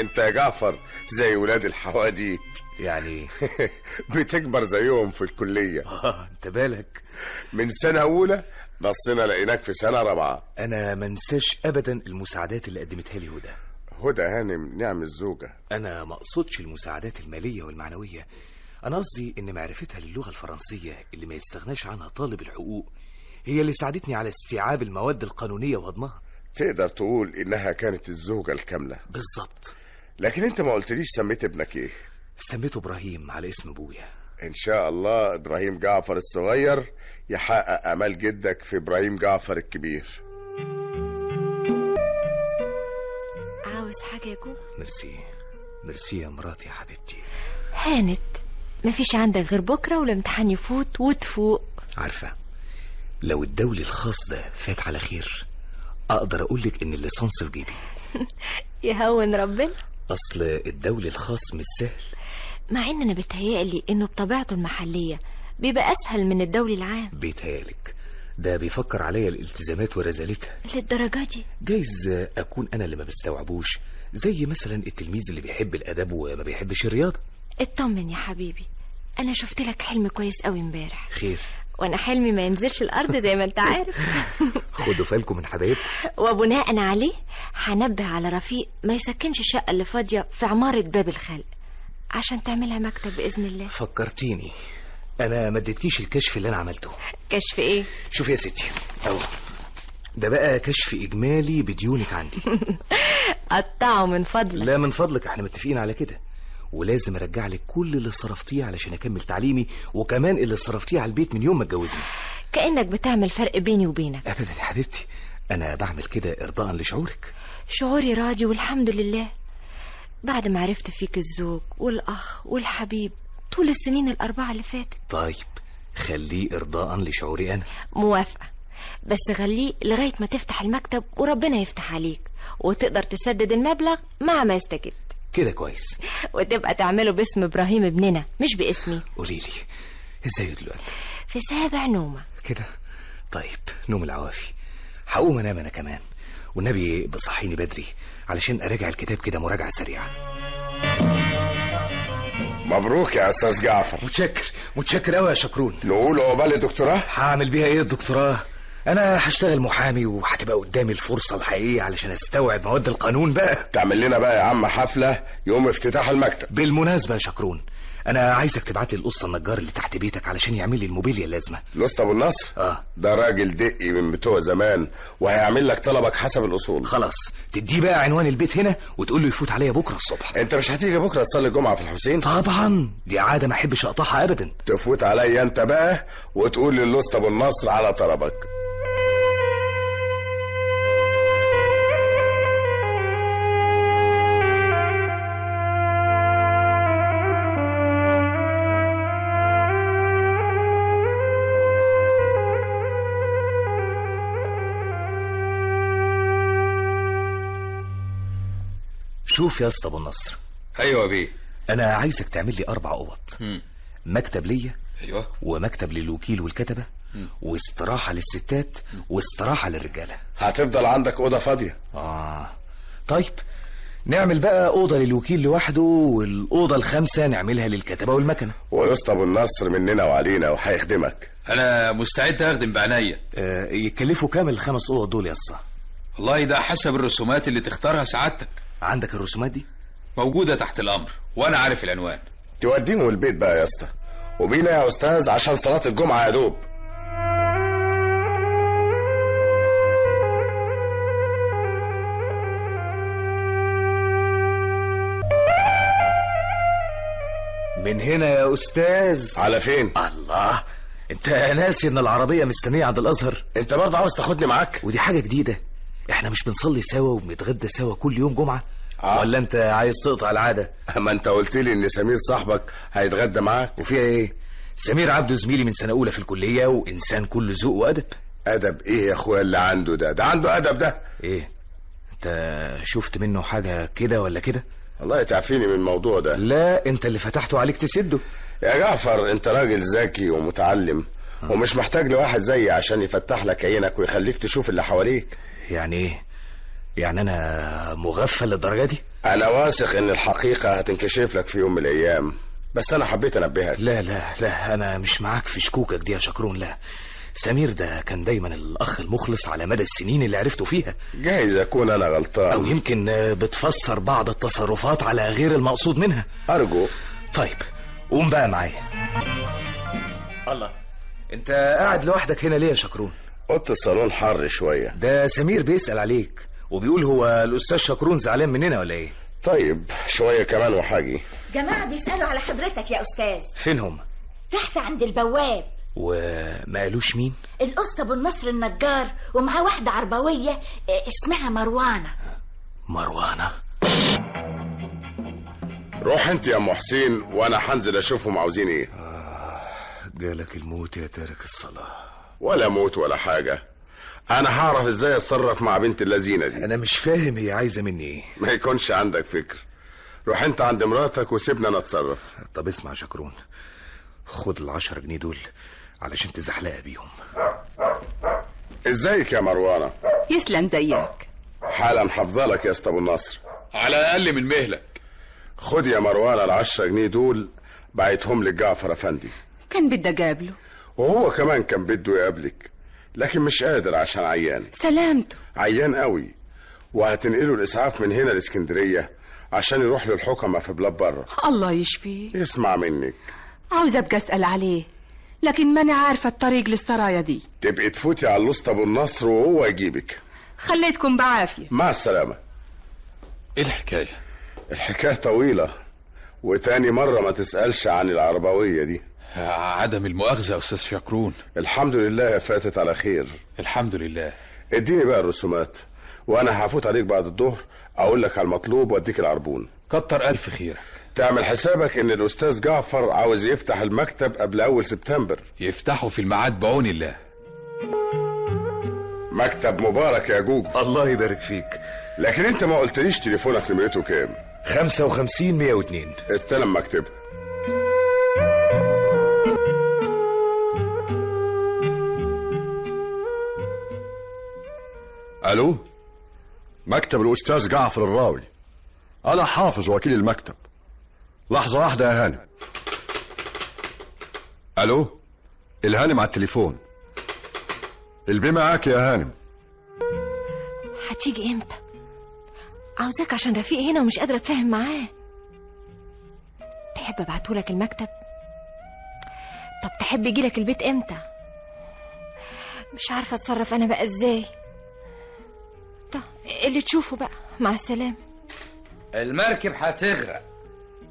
انت يا جعفر زي ولاد الحواديت يعني. بتكبر زيهم في الكلية. انت بالك من سنة أولى بصينا لقيناك في سنة رابعة. أنا منساش أبدا المساعدات اللي قدمتها لي هدى. هدى هانم نعم الزوجة. أنا ما أقصدش المساعدات المالية والمعنوية، أنا قصدي إن معرفتها للغة الفرنسية اللي ما يستغناش عنها طالب الحقوق هي اللي ساعدتني على استيعاب المواد القانونية وهضمها. تقدر تقول إنها كانت الزوجة الكاملة. بالظبط. لكن انت ما قلتليش سميت ابنك ايه؟ سميته ابراهيم على اسم ابويا. ان شاء الله ابراهيم جعفر الصغير يحقق امال جدك في ابراهيم جعفر الكبير. عاوز حاجة يا كوكو؟ ميرسي ميرسي يا مراتي يا حبيبتي. هانت، مفيش عندك غير بكره والامتحان يفوت وتفوق. عارفه لو الدولي الخاص ده فات على خير اقدر اقولك ان الليسانس في جيبي. يهون ربنا. اصل الدولي الخاص مش سهل، مع ان انا بيتهيألي انه بطبيعته المحلية بيبقى اسهل من الدولي العام. بيتهيألك؟ ده بيفكر عليا الالتزامات ورزالتها. للدرجة دي؟ جايز اكون انا اللي ما بستوعبوش، زي مثلا التلميذ اللي بيحب الادب وما بيحبش الرياضة. اطمن يا حبيبي، انا شفت لك حلم كويس قوي امبارح. خير؟ وانا حلمي ما ينزلش الارض زي ما انت عارف. خدوا بالكم من حبايبكم. وبناء عليه هنبه على رفيق ما يسكنش الشقة اللي فاضية في عمارة باب الخلق عشان تعملها مكتب باذن الله. فكرتيني، انا ما اديتكيش الكشف اللي انا عملته. كشف ايه؟ شوفي يا ستي، اهو ده بقى كشف اجمالي بديونك عندي. قطعه من فضلك. لا من فضلك، احنا متفقين على كده. ولازم ارجع لك كل اللي صرفتيه علشان اكمل تعليمي، وكمان اللي صرفتيه على البيت من يوم ما اتجوزنا. كأنك بتعمل فرق بيني وبينك. ابدا يا حبيبتي، انا بعمل كده ارضاء لشعورك. شعوري راضي والحمد لله، بعد ما عرفت فيك الزوج والاخ والحبيب طول السنين الاربعة اللي فاتت. طيب خليه ارضاء لشعوري انا. موافقة، بس خليه لغاية ما تفتح المكتب وربنا يفتح عليك وتقدر تسدد المبلغ مع ما يستجد. كده كويس. وتبقى تعمله باسم ابراهيم ابننا مش باسمي. قوليلي ازاي دلوقتي؟ في سابع نومه كده. طيب نوم العوافي. هقوم انام انا كمان، والنبي بصحيني بدري علشان اراجع الكتاب كده مراجعه سريعة. مبروك يا استاذ جعفر. متشكر، متشكر قوي يا شكرون. نقول عقبال الدكتوراه. هعمل بيها ايه الدكتوراه؟ انا هشتغل محامي، وهتبقى قدامي الفرصة الحقيقية علشان استوعب مواد القانون بقى. تعمل لنا بقى يا عم حفلة يوم افتتاح المكتب. بالمناسبة يا شكرون، انا عايزك تبعت لي الاسطى النجار اللي تحت بيتك علشان يعمل لي الموبيليا اللازمة. الاسطى ابو النصر؟ ده راجل دقي من بتوع زمان، وهيعمل لك طلبك حسب الاصول. خلاص تديه بقى عنوان البيت هنا وتقول له يفوت عليا بكره الصبح. انت مش هتيجي بكره تصلي الجمعة في الحسين؟ طبعا، دي عادة ما احبش اقطعها ابدا. تفوت عليا انت بقى وتقول للاسطى ابو النصر على طلبك. شوف يا اسطى ابو النصر. ايوه يا بيه. انا عايزك تعمل لي 4 اوض. مكتب ليا، ايوه، ومكتب للوكيل والكتبه، واستراحه للستات، واستراحه للرجاله. هتفضل عندك اوضة فاضية. طيب نعمل بقى اوضة للوكيل لوحده، والاوضه الخامسة نعملها للكتبه والمكنه. والاسطى ابو النصر مننا وعلينا وهيخدمك. انا مستعد اخدم بعناية. يكلفوا كام ال5 اوض دول يا اسطى؟ والله ده حسب الرسومات اللي تختارها سعادتك. عندك الرسومات دي؟ موجودة تحت الأمر، وأنا عارف العنوان. توديهم البيت بقى يا اسطى، وبينا يا أستاذ عشان صلاة الجمعة يا دوب. من هنا يا أستاذ. على فين؟ الله، أنت ناسي إن العربية مستنية عند الأزهر؟ أنت برضه عاوز تاخدني معاك؟ ودي حاجة جديدة، احنا مش بنصلي سوا وبنتغدى سوا كل يوم جمعة؟ ولا انت عايز تقطع العادة؟ ما انت قلت لي ان سمير صاحبك هيتغدى معاك. وفيها ايه؟ سمير عبده زميلي من سنة اولى في الكلية، وانسان كله ذوق وادب. ادب ايه يا اخويا اللي عنده ده؟ ده عنده ادب ده. ايه؟ انت شفت منه حاجة كده ولا كده؟ والله تعفيني من الموضوع ده. لا، انت اللي فتحته عليك تسده. يا جعفر انت راجل ذكي ومتعلم، ومش محتاج لواحد زيي عشان يفتح لك عينك ويخليك تشوف اللي حواليك. يعني ايه؟ يعني انا مغفل للدرجة دي؟ انا واثق ان الحقيقة هتنكشف لك في يوم من الايام، بس انا حبيت انبهك. لا لا لا، انا مش معاك في شكوكك دي يا شكرون. لا، سمير ده كان دايما الاخ المخلص على مدى السنين اللي عرفته فيها. جايز اكون انا غلطان، او يمكن بتفسر بعض التصرفات على غير المقصود منها. ارجو. طيب قوم بقى معايا. الله، انت قاعد لوحدك هنا ليه يا شكرون؟ اوضة الصالون حر شوية. ده سمير بيسأل عليك وبيقول هو الاستاذ شكرون زعلان مننا ولا ايه؟ طيب شوية كمان وحاجي. جماعة بيسألوا على حضرتك يا استاذ. فين هم؟ تحت عند البواب. وما قالوش مين؟ الاسطى ابو النصر النجار، ومعاه واحدة عربويه اسمها مروانه. مروانه؟ روح انت يا ام حسين وانا هنزل اشوفهم عاوزين ايه. جالك الموت يا تارك الصلاة. ولا موت ولا حاجة، انا هعرف ازاي اتصرف مع بنت اللذينه دي. انا مش فاهم هي عايزه مني ايه. ما يكونش عندك فكر، روح انت عند مراتك وسيبنا انا اتصرف. طب اسمع يا شكرون، خد 10 جنيه دول علشان تزحلقها بيهم. ازيك يا مروانه؟ يسلم زيك. حالا حفظلك يا اسطى ابو النصر. على الاقل من مهلك. خد يا مروانه 10 جنيه دول، بعتهم لك جعفر افندي. كان بدي اقابله، وهو كمان كان بده يقابلك، لكن مش قادر عشان عيان. سلامته. عيان قوي، وهتنقله الاسعاف من هنا الاسكندرية عشان يروح للحكمة في بلاد بره. الله يشفيه. يسمع منك. عاوزه ابقى اسال عليه، لكن ماني عارفه الطريق للسرايا دي. تبقي تفوتي على الاسطى ابو النصر وهو يجيبك. خليتكم بعافية. مع السلامة. ايه الحكاية؟ الحكاية طويلة وتاني مرة ما تسألش عن العربوية دي. عدم المؤاخذة يا أستاذ شكرون. الحمد لله فاتت على خير. الحمد لله. اديني بقى الرسومات، وأنا هفوت عليك بعد الظهر أقول لك على المطلوب وأديك العربون. كتر ألف خيرك. تعمل حسابك إن الأستاذ جعفر عاوز يفتح المكتب قبل أول سبتمبر. يفتحه في الميعاد بعون الله. مكتب مبارك يا جوجو. الله يبارك فيك. لكن انت ما قلتليش تليفونك نمرته كام؟ 55 102. استلم مكتبه. الو، مكتب الاستاذ جعفر الراوي. انا حافظ وكيل المكتب. لحظة واحدة يا هانم. الو، الهانم على التليفون. البي معاك يا هانم. هتيجي امتى؟ عاوزاك عشان رفيق هنا ومش قادرة اتفاهم معاه. تحب ابعتهولك المكتب؟ طب تحب يجيلك البيت امتى؟ مش عارفة اتصرف انا بقى ازاي. طب اللي تشوفه بقى. مع السلامة. المركب هتغرق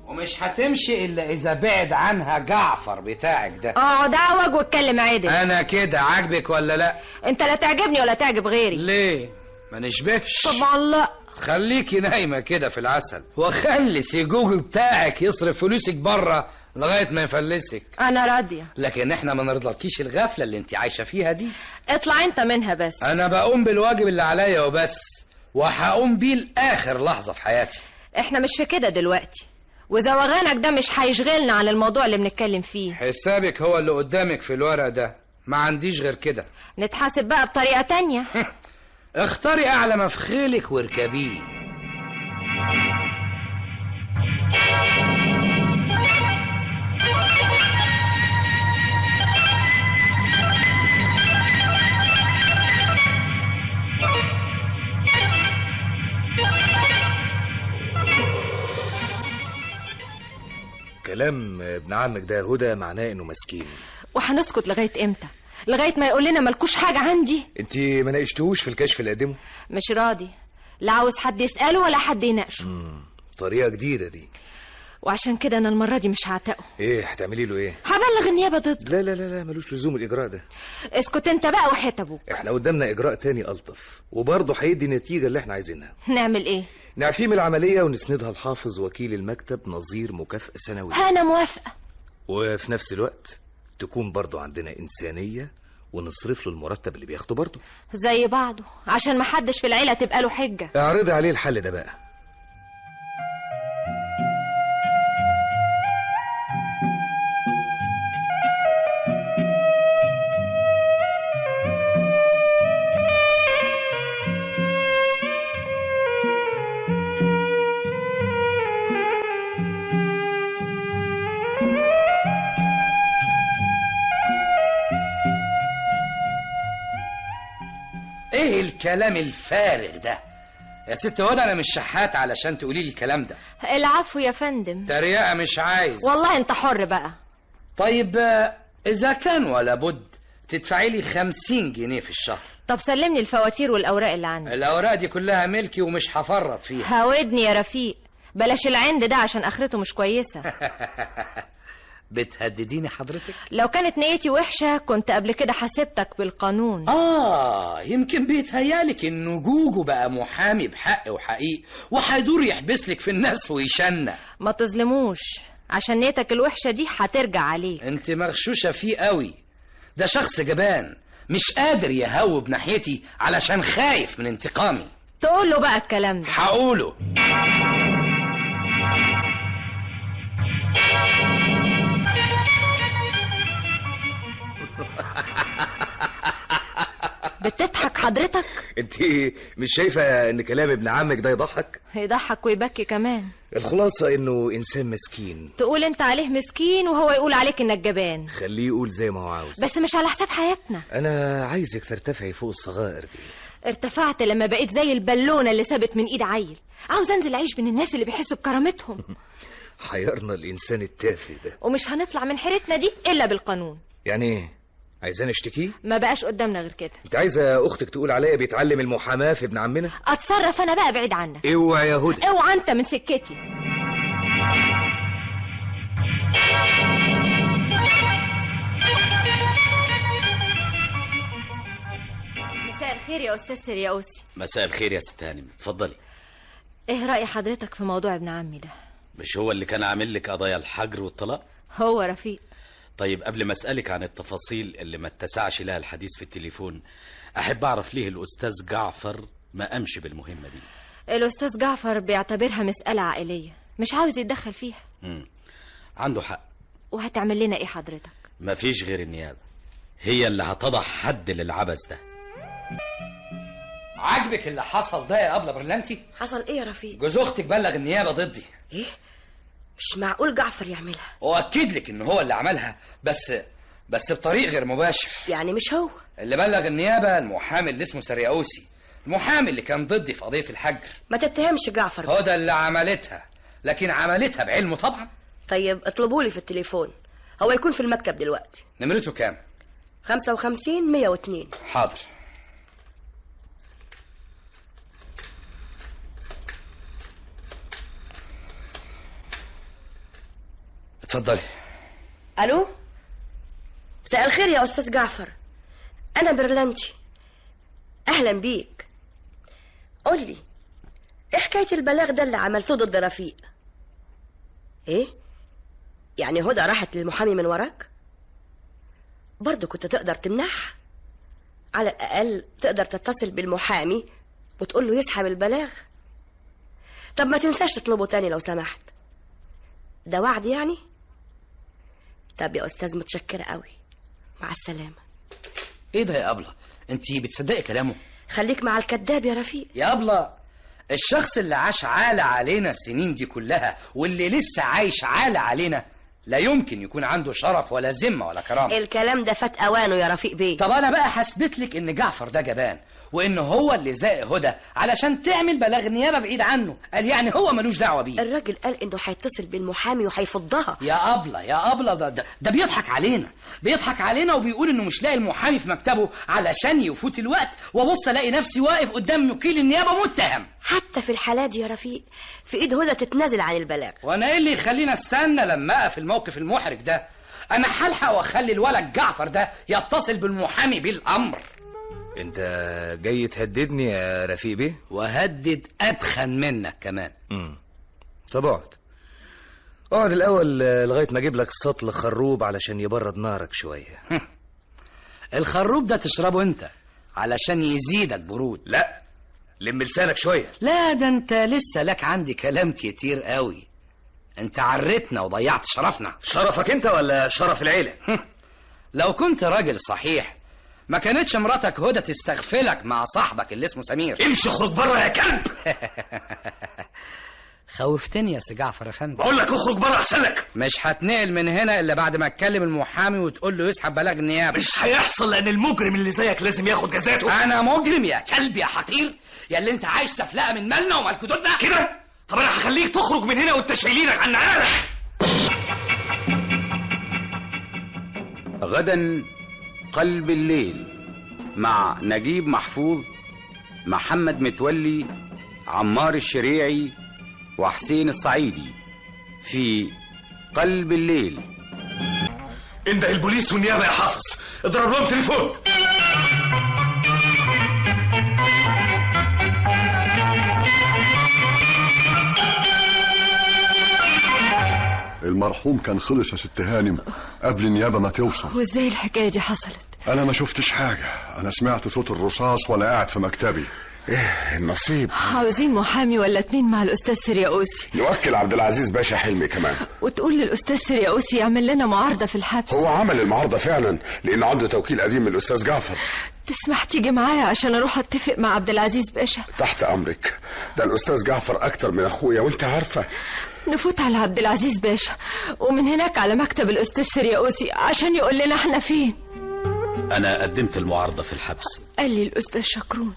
ومش هتمشي الا اذا بعد عنها جعفر بتاعك ده. اقعد اعوج واتكلم عدل. انا كده عاجبك ولا لا؟ انت لا تعجبني ولا تعجب غيري. ليه؟ ما نشبهش؟ طبعا لا. خليكي نايمة كده في العسل، وخلي سيجوجو بتاعك يصرف فلوسك بره لغاية ما يفلسك. انا راضية، لكن احنا ما نرضلكيش الغفلة اللي انت عايشه فيها دي. اطلع انت منها بس. انا بقوم بالواجب اللي عليا وبس، وهقوم بيه لاخر لحظة في حياتي. احنا مش في كده دلوقتي، وزوغانك ده مش هيشغلنا عن الموضوع اللي بنتكلم فيه. حسابك هو اللي قدامك في الورق ده، ما عنديش غير كده. نتحاسب بقى بطريقة تانية. اختاري اعلى ما في خيلك واركبيه. كلام ابن عمك ده يا هدى معناه انه مسكين. وهنسكت لغاية امتى؟ لغاية ما يقول لنا مالكوش حاجة عندي؟ انت ما ناقشتوش في الكشف اللي قدمه؟ مش راضي، لا عاوز حد يساله ولا حد يناقشه. طريقه جديدة دي، وعشان كده انا المرة دي مش هعتقه. ايه هتعملي له ايه؟ هبلغ النيابة ضده. لا لا لا لا، ملوش لزوم الاجراء ده. اسكت انت بقى وحياة ابوك. احنا قدامنا اجراء تاني الطف، وبرضه هيدي النتيجة اللي احنا عايزينها. نعمل ايه؟ نعفيه من العملية ونسندها الحافظ وكيل المكتب نظير مكافاة سنوية. انا موافقة. وفي نفس الوقت تكون برضه عندنا إنسانية ونصرف له المرتب اللي بياخده برضه زي بعضه، عشان ما حدش في العيلة تبقى له حجة. اعرضي عليه الحل ده بقى. ايه الكلام الفارغ ده يا ست هدى؟ انا مش شحات علشان تقولي لي الكلام ده. العفو يا فندم. تريقه مش عايز. والله انت حر بقى. طيب اذا كان ولا بد تدفعي لي 50 جنيه في الشهر. طب سلمني الفواتير والاوراق اللي عندك. الاوراق دي كلها ملكي ومش هفرط فيها. هودني يا رفيق، بلاش العند ده عشان اخرته مش كويسة. بتهدديني حضرتك؟ لو كانت نيتي وحشة كنت قبل كده حاسبتك بالقانون. يمكن بيتهيالك انه جوجو بقى محامي بحق وحقيق وهيدور يحبسلك في الناس ويشنق. ما تظلموش، عشان نيتك الوحشة دي هترجع عليك. انت مغشوشة فيه قوي، ده شخص جبان مش قادر يهوب ناحيتي علشان خايف من انتقامي. تقول له بقى الكلام ده؟ هقوله. بتضحك حضرتك؟ انت مش شايفه ان كلام ابن عمك ده يضحك؟ يضحك ويبكي كمان. الخلاصة انه انسان مسكين. تقول انت عليه مسكين وهو يقول عليك انك جبان. خليه يقول زي ما هو عاوز، بس مش على حساب حياتنا. انا عايزك ترتفعي فوق الصغائر دي. ارتفعت لما بقيت زي البالونة اللي سابت من ايد عيل. عاوز انزل اعيش بين الناس اللي بيحسوا بكرامتهم. حيرنا الانسان التافه ده، ومش هنطلع من حيرتنا دي الا بالقانون. يعني ايه؟ عايزاني اشتكيه؟ ما بقاش قدامنا غير كده. انت عايزه اختك تقول عليا بيتعلم المحاماة في ابن عمنا؟ اتصرف انا بقى بعيد عنك. اوعى يا هدى، اوعى انت من سكتي. مساء الخير يا أستاذ سرياوسي. مساء الخير يا ست هانم، اتفضلي. ايه رأي حضرتك في موضوع ابن عمي ده؟ مش هو اللي كان عامل لك قضايا الحجر والطلاق؟ هو رفيق. طيب قبل ما أسألك عن التفاصيل اللي ما اتسعش لها الحديث في التليفون، أحب أعرف ليه الأستاذ جعفر ما قامش بالمهمة دي؟ الأستاذ جعفر بيعتبرها مسألة عائلية، مش عاوز يتدخل فيها. عنده حق. وهتعمل لنا ايه حضرتك؟ مفيش غير النيابة، هي اللي هتضع حد للعبث ده. عاجبك اللي حصل ده يا أبلة برلانتي؟ حصل ايه يا رفيق؟ جوز اختك بلغ النيابة ضدي. ايه؟ مش معقول جعفر يعملها. واكد لك ان هو اللي عملها، بس بطريق غير مباشر. يعني مش هو اللي بلغ النيابة؟ المحامي اللي اسمه سرياوسي، المحامي اللي كان ضدي في قضية الحجر. ما تتهمش جعفر، هو ده اللي عملتها، لكن عملتها بعلمه طبعا. طيب اطلبوا لي في التليفون، هو يكون في المكتب دلوقتي. نمرته كام؟ 55 102. حاضر. اتفضلي. الو، مساء الخير يا استاذ جعفر، انا برلانتي. اهلا بيك. قول لي ايه حكاية البلاغ ده اللي عملته ضد رفيق؟ ايه يعني هدى راحت للمحامي من وراك؟ برضه كنت تقدر تمنعها، على الاقل تقدر تتصل بالمحامي وتقول له يسحب البلاغ. طب ما تنساش تطلبه تاني لو سمحت، ده وعد يعني. طب يا استاذ متشكره قوي، مع السلامة. ايه ده يا ابله؟ انتي بتصدقي كلامه؟ خليك مع الكذاب يا رفيق. يا ابله، الشخص اللي عاش عالة علينا السنين دي كلها واللي لسه عايش عالة علينا لا يمكن يكون عنده شرف ولا ذمه ولا كرامة. الكلام ده فات اوانه يا رفيق بيه. طب انا بقى حسبت لك ان جعفر ده جبان، وان هو اللي زائق هدى علشان تعمل بلاغ نيابة بعيد عنه، قال يعني هو ملوش دعوه بيه. الراجل قال انه هيتصل بالمحامي وهيفضها. يا ابله يا ابله، ده بيضحك علينا، بيضحك علينا وبيقول انه مش لاقي المحامي في مكتبه علشان يفوت الوقت، وابص الاقي نفسي واقف قدام وكيل النيابة متهم. حتى في الحالات دي يا رفيق في ايد هدى تتنازل عن البلاغ. وانا ايه اللي يخلينا استنى لما اقف الموقف المحرج ده؟ انا هلحق واخلي الولد جعفر ده يتصل بالمحامي بالامر. انت جاي تهددني يا رفيق بيه؟ وهدد اتخن منك كمان. طب اقعد الاول لغاية ما اجيب لك سطل خروب علشان يبرد نارك شوية. الخروب ده تشربه انت علشان يزيدك برود. لا، لم لسانك شوية. لا ده انت لسه لك عندي كلام كتير قوي. انت عرتنا وضيعت شرفنا. شرفك انت ولا شرف العيلة؟ لو كنت راجل صحيح ما كانتش مراتك هدى تستغفلك مع صاحبك اللي اسمه سمير. امشي اخرج بره يا كلب. خوفتني يا سي جعفر يا فندم. بقول لك اخرج بره احسن لك. مش هتنقل من هنا الا بعد ما اتكلم المحامي وتقول له يسحب بلاغ النيابة. مش هيحصل، لان المجرم اللي زيك لازم ياخد جزاته. انا مجرم يا كلب يا حقير، يا اللي انت عايش سفلقه من مالنا ومال جدودنا كده. طب انا هخليك تخرج من هنا وانت شايلينك عن نعالك. غدا قلب الليل مع نجيب محفوظ، محمد متولي، عمار الشريعي، وحسين الصعيدي في قلب الليل. انده البوليس والنيابة يا حافظ، اضرب لهم تليفون. المرحوم كان خلص يا ست هانم قبل النيابة ما توصل. وازاي الحكاية دي حصلت؟ أنا ما شفتش حاجة، أنا سمعت صوت الرصاص وأنا قاعد في مكتبي. إيه النصيب. عاوزين محامي ولا اتنين مع الأستاذ سرياوسي. نوكل عبد العزيز باشا حلمي كمان، وتقول للأستاذ سرياوسي يعمل لنا معارضة في الحبس. هو عمل المعارضة فعلا، لأن عنده توكيل قديم من الأستاذ جعفر. تسمح تيجي معايا عشان أروح أتفق مع عبد العزيز باشا؟ تحت أمرك، ده الأستاذ جعفر أكتر من أخويا وأنت عارفة. نفوت على عبد العزيز باشا ومن هناك على مكتب الأستاذ سرياوسي عشان يقول لنا احنا فين. أنا قدمت المعارضة في الحبس، قال لي الأستاذ شكرون،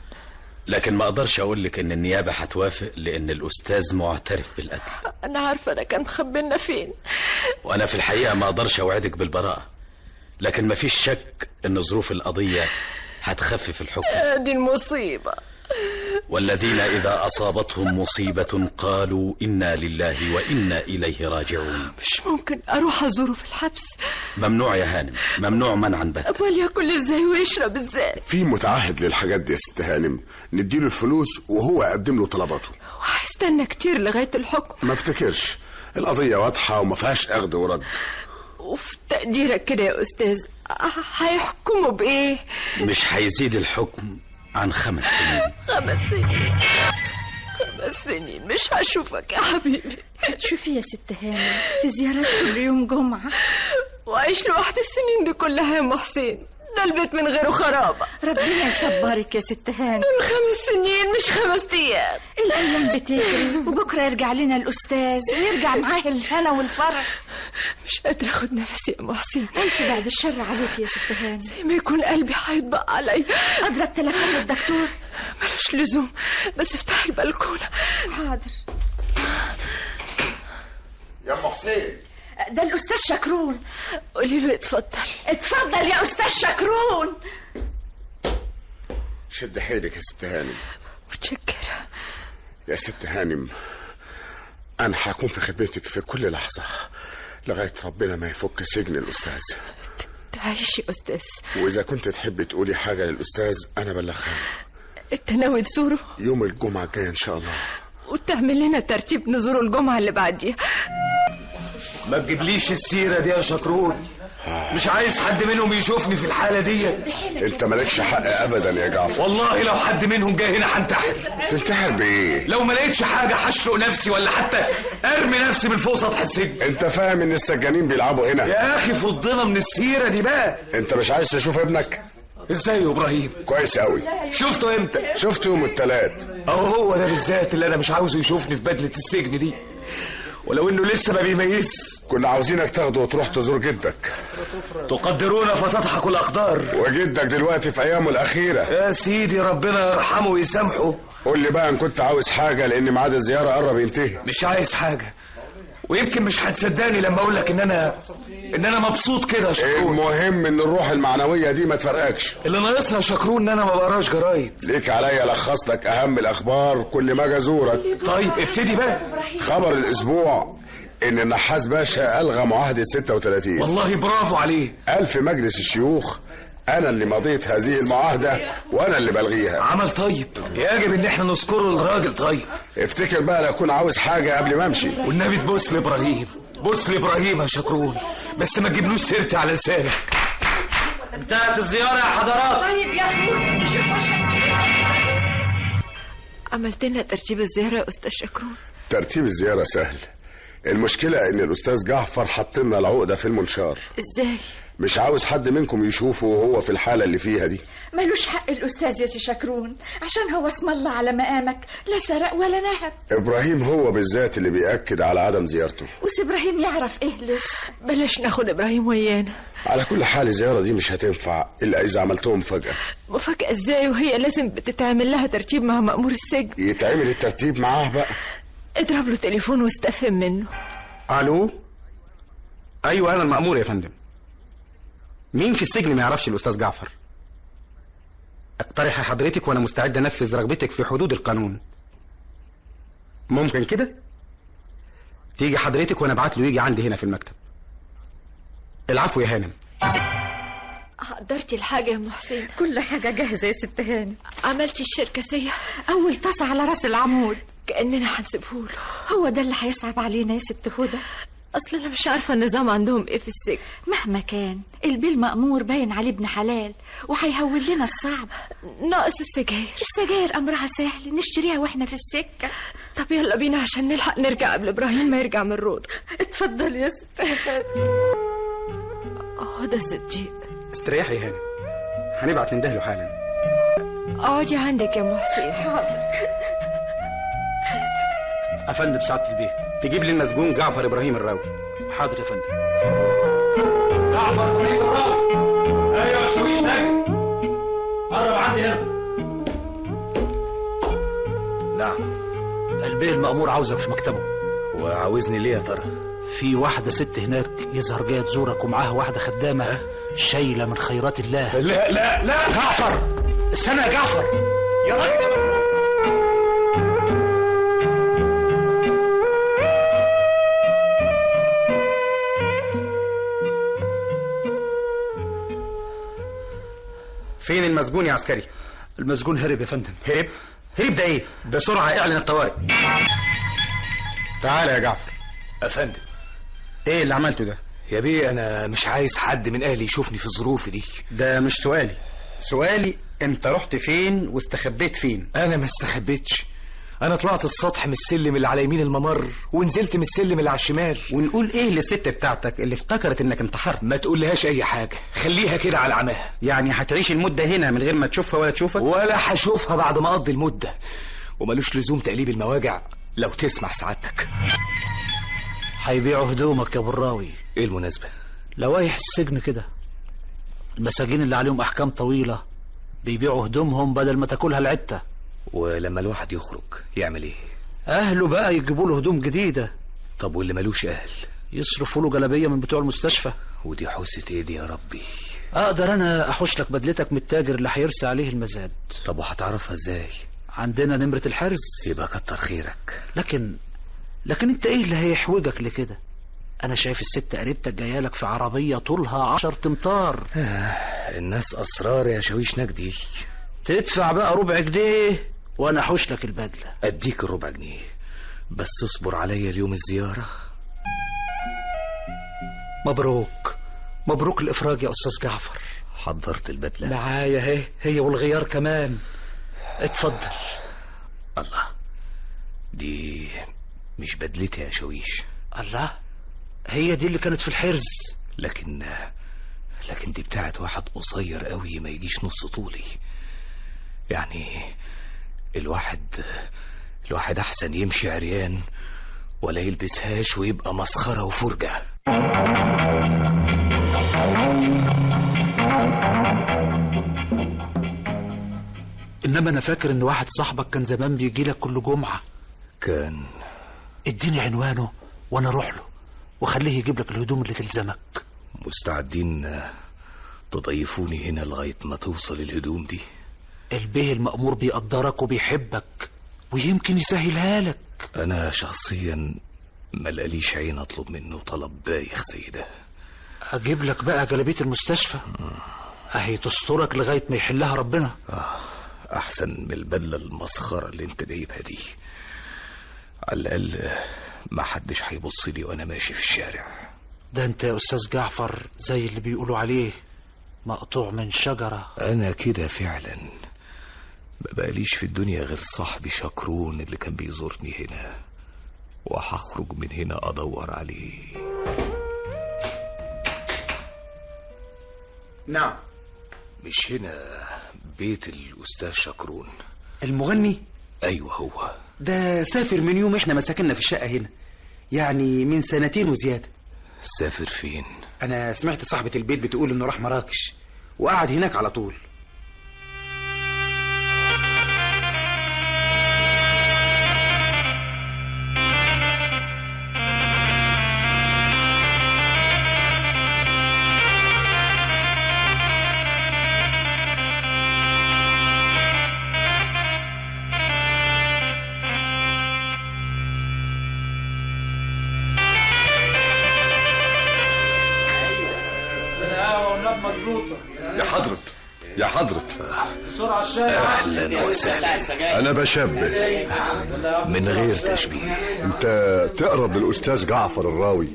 لكن ما اقدرش اقول لك ان النيابة هتوافق لان الاستاذ معترف بالقتل. انا عارفه ده كان مخبينا فين. وانا في الحقيقة ما اقدرش اوعدك بالبراءة، لكن ما فيش شك ان ظروف القضية هتخفف الحكم. دي المصيبة. والذين إذا أصابتهم مصيبة قالوا إنا لله وإنا إليه راجعون. مش ممكن أروح أزوره في الحبس. ممنوع يا هانم، ممنوع منعا باتا. أمال ياكل إزاي ويشرب إزاي؟ في متعهد للحاجات دي يا ست هانم، نديله الفلوس وهو يقدم له طلباته. وهيستنى كتير لغاية الحكم؟ ما افتكرش، القضية واضحة وما فيهاش أخذ ورد. وفي تقديرك كده يا أستاذ هيحكموا بإيه؟ مش هيزيد الحكم عن 5 سنين. 5 سنين؟ 5 سنين مش هشوفك يا حبيبي. هتشوفي يا ست هانم في زيارات كل يوم جمعة. وعيش لوحدي السنين دي كلها يا أم حسين، ده البيت من غيره خرابة. ربنا يصبرك يا ست هانم. دول 5 سنين مش 5 أيام. الأيام بتجري وبكرة يرجع لنا الأستاذ ويرجع معاه الهنا والفرح. مش قادرة أخد نفسي يا أم حسين. ألف بعد الشر عليك يا ست هانم. زي ما يكون قلبي هيطبق علي. أضرب تليفون للدكتور؟ ملوش لزوم، بس افتحي البلكونة. حاضر. يا أم حسين، ده الأستاذ شكرون. قولي له اتفضل. اتفضل يا أستاذ شكرون. شد حيلك يا ست هانم. متشكرة يا ست هانم، أنا هكون في خدمتك في كل لحظة لغاية ربنا ما يفك سجن الأستاذ. تعيش يا أستاذ. وإذا كنت تحبي تقولي حاجة للأستاذ أنا بلغها. أنت ناوي تزوره؟ يوم الجمعة الجاية إن شاء الله. وتعمل لنا ترتيب نزوره الجمعة اللي بعديها. ما تجيبليش السيرة دي يا شكرون، مش عايز حد منهم يشوفني في الحالة دي. انت مالكش حق ابدا يا جعفر. والله لو حد منهم جه هنا هنتحر. تنتحر بايه؟ لو ما لقيتش حاجة هشنق نفسي ولا حتى ارمي نفسي من فوق سطح السجن. انت فاهم ان السجانين بيلعبوا هنا؟ يا اخي فضنا من السيرة دي بقى. انت مش عايز تشوف ابنك؟ ازاي يا ابراهيم؟ كويس قوي. شفته امتى؟ شفته يوم الثلاث. اهو هو ده بالذات اللي انا مش عاوزه يشوفني في بدلة السجن دي، ولو انه لسه ما بيميز. كنا عاوزينك تاخده وتروح تزور جدك. تقدرون فتضحك الاقدار. وجدك دلوقتي في ايامه الاخيرة. يا سيدي ربنا يرحمه ويسامحه. قول لي بقى ان كنت عاوز حاجة، لان ميعاد الزيارة قرب ينتهي. مش عايز حاجة، ويمكن مش هتصدقني لما اقول لك ان انا مبسوط كده يا شكرون. المهم ان الروح المعنوية دي ما تفرقكش. اللي ناقصنا يا شكرون ان انا ما بقراش جرايد. ليك عليا الخص لك اهم الاخبار كل ما اجي ازورك. طيب ابتدي بقى. خبر الاسبوع ان النحاس باشا الغى معاهدة 36. والله برافو عليه. قال في مجلس الشيوخ انا اللي مضيت هذه المعاهدة وانا اللي بلغيها. عمل طيب، يجب ان احنا نذكره للراجل. طيب افتكر بقى لا اكون عاوز حاجة قبل ما امشي. والنبي تبص لابراهيم، بص لابراهيم يا شكرون، بس ما تجيبلوش سيرتي على لسانك. انتهت الزيارة يا حضرات. طيب يا اخويا نشوف وشك. عملت لنا ترتيب الزيارة يا استاذ شكرون؟ ترتيب الزيارة سهل، المشكلة ان الاستاذ جعفر حط لنا العقدة في المنشار. ازاي؟ مش عاوز حد منكم يشوفه وهو في الحالة اللي فيها دي. ملوش حق الأستاذ يا شكرون، عشان هو اسم الله على مقامك، لا سرق ولا نهب. إبراهيم هو بالذات اللي بيأكد على عدم زيارته. وس إبراهيم يعرف إيه لسه. بلاش ناخد إبراهيم ويانا. على كل حال الزيارة دي مش هتنفع إلا إذا عملتهم مفاجأة. مفاجأة إزاي وهي لازم بتتعمل لها ترتيب مع مأمور السجن؟ يتعمل الترتيب معاه بقى. اضرب له تليفون واستفهم منه. ألو؟ أيوه أنا المأمور يا فندم. مين في السجن ما يعرفش الأستاذ جعفر؟ اقترح حضرتك وأنا مستعد أنفذ رغبتك في حدود القانون. ممكن كده؟ تيجي حضرتك وأنا أبعت له يجي عندي هنا في المكتب. العفو يا هانم. قدرتي الحاجة يا أم حسين؟ كل حاجة جاهزة يا ست هانم. عملتي الشركسية؟ أول طاسة على راس العمود. كأننا هنسيبهوله. هو ده اللي هيصعب علينا يا ست هدى. اصل انا مش عارفه النظام عندهم ايه في السجن. مهما كان البيل مأمور باين عليه ابن حلال وهيهون لنا الصعب. ناقص السجاير. السجاير امرها سهل، نشتريها واحنا في السكة. طب يلا بينا عشان نلحق نرجع قبل ابراهيم ما يرجع من الروضة. اتفضل يا ست. هدى صديق. استريحي يا هانم، هنبعت نندهله حالا. اقعدي عندك يا ام حسين. حاضر. افندم سعادة البيه. تجيب لي المسجون جعفر ابراهيم الراوي. حاضر يا فندم. جعفر ابراهيم الراوي. ايوه يا شويش ناجي، قرب عندي هنا. نعم. البيه المأمور عاوزك في مكتبه. وعاوزني ليه يا ترى؟ في واحدة ست هناك يظهر جاية تزورك ومعاها واحدة خدامة شايلة من خيرات الله. لا لا لا جعفر، استنى يا جعفر يا راجل. فين المسجون يا عسكري؟ المسجون هرب يا فندم. هرب؟ هرب ده ايه؟ بسرعة اعلن الطوارئ. تعالى يا جعفر. افندم. ايه اللي عملته ده؟ يا بيه انا مش عايز حد من اهلي يشوفني في الظروف دي. ده مش سؤالي، سؤالي انت رحت فين واستخبيت فين؟ انا ما استخبيتش، انا طلعت السطح من السلم اللي على يمين الممر ونزلت من السلم اللي على الشمال. ونقول ايه للست بتاعتك اللي افتكرت انك انتحرت؟ ما تقولهاش اي حاجة، خليها كده على عماها. يعني هتعيش المدة هنا من غير ما تشوفها ولا تشوفك؟ ولا هشوفها بعد ما اقضي المدة، وملوش لزوم تقليب المواجع لو تسمح سعادتك. هيبيعوا هدومك يا براوي. ايه المناسبة؟ لوايح السجن كده، المساجين اللي عليهم احكام طويلة بيبيعوا هدومهم بدل ما تاكلها العته. ولما الواحد يخرج يعمل ايه؟ اهله بقى يجيبوا له هدوم جديدة. طب واللي ملوش اهل؟ يصرفوا له جلابية من بتوع المستشفى. ودي حوسه ايه دي يا ربي؟ اقدر انا احوش لك بدلتك من التاجر اللي هيرسي عليه المزاد. طب وهتعرفها ازاي؟ عندنا نمره الحرز. يبقى كتر خيرك. لكن انت ايه اللي هيحوجك لكده؟ انا شايف الست قريبتك جايالك في عربية طولها 10 امتار. الناس اسرار يا شاويش نجدي. تدفع بقى ربع جنيه وانا احوش لك البدلة. اديك الربع جنيه بس اصبر عليا اليوم الزيارة. مبروك مبروك الافراج يا استاذ جعفر. حضرت البدلة معايا اهي، هي والغيار كمان. اتفضل. الله، دي مش بدلتي يا شاويش. الله، هي دي اللي كانت في الحرز. لكن دي بتاعت واحد قصير قوي ما يجيش نص طولي. يعني الواحد احسن يمشي عريان ولا يلبسهاش ويبقى مسخرة وفرجة. انما انا فاكر ان واحد صاحبك كان زمان بيجي لك كل جمعة. كان. اديني عنوانه وانا اروح له وخليه يجيب لك الهدوم اللي تلزمك. مستعدين تضيفوني هنا لغاية ما توصل الهدوم دي؟ البيه المأمور بيقدرك وبيحبك ويمكن يسهلها لك. أنا شخصيا ما لقاليش عين أطلب منه طلب بايخ زي ده. أجيب لك بقى جلابية المستشفى أهي تسترك لغاية ما يحلها ربنا. أحسن من البدلة المسخرة اللي أنت جايبها دي. على الأقل ما حدش هيبص لي وأنا ماشي في الشارع. ده أنت يا أستاذ جعفر زي اللي بيقولوا عليه مقطوع من شجرة. أنا كده فعلا ما بقاليش في الدنيا غير صاحبي شكرون اللي كان بيزورني هنا، وهخرج من هنا أدور عليه. نعم. مش هنا بيت الأستاذ شكرون المغني؟ أيوه هو. ده سافر من يوم احنا ما سكننا في الشقة هنا، يعني من 2 سنين وزيادة. سافر فين؟ أنا سمعت صاحبة البيت بتقول إنه راح مراكش وقعد هناك على طول. يا حضرة أهلا وسهلا. أنا بشبه من غير تشبيه. أنت تقرب للأستاذ جعفر الراوي.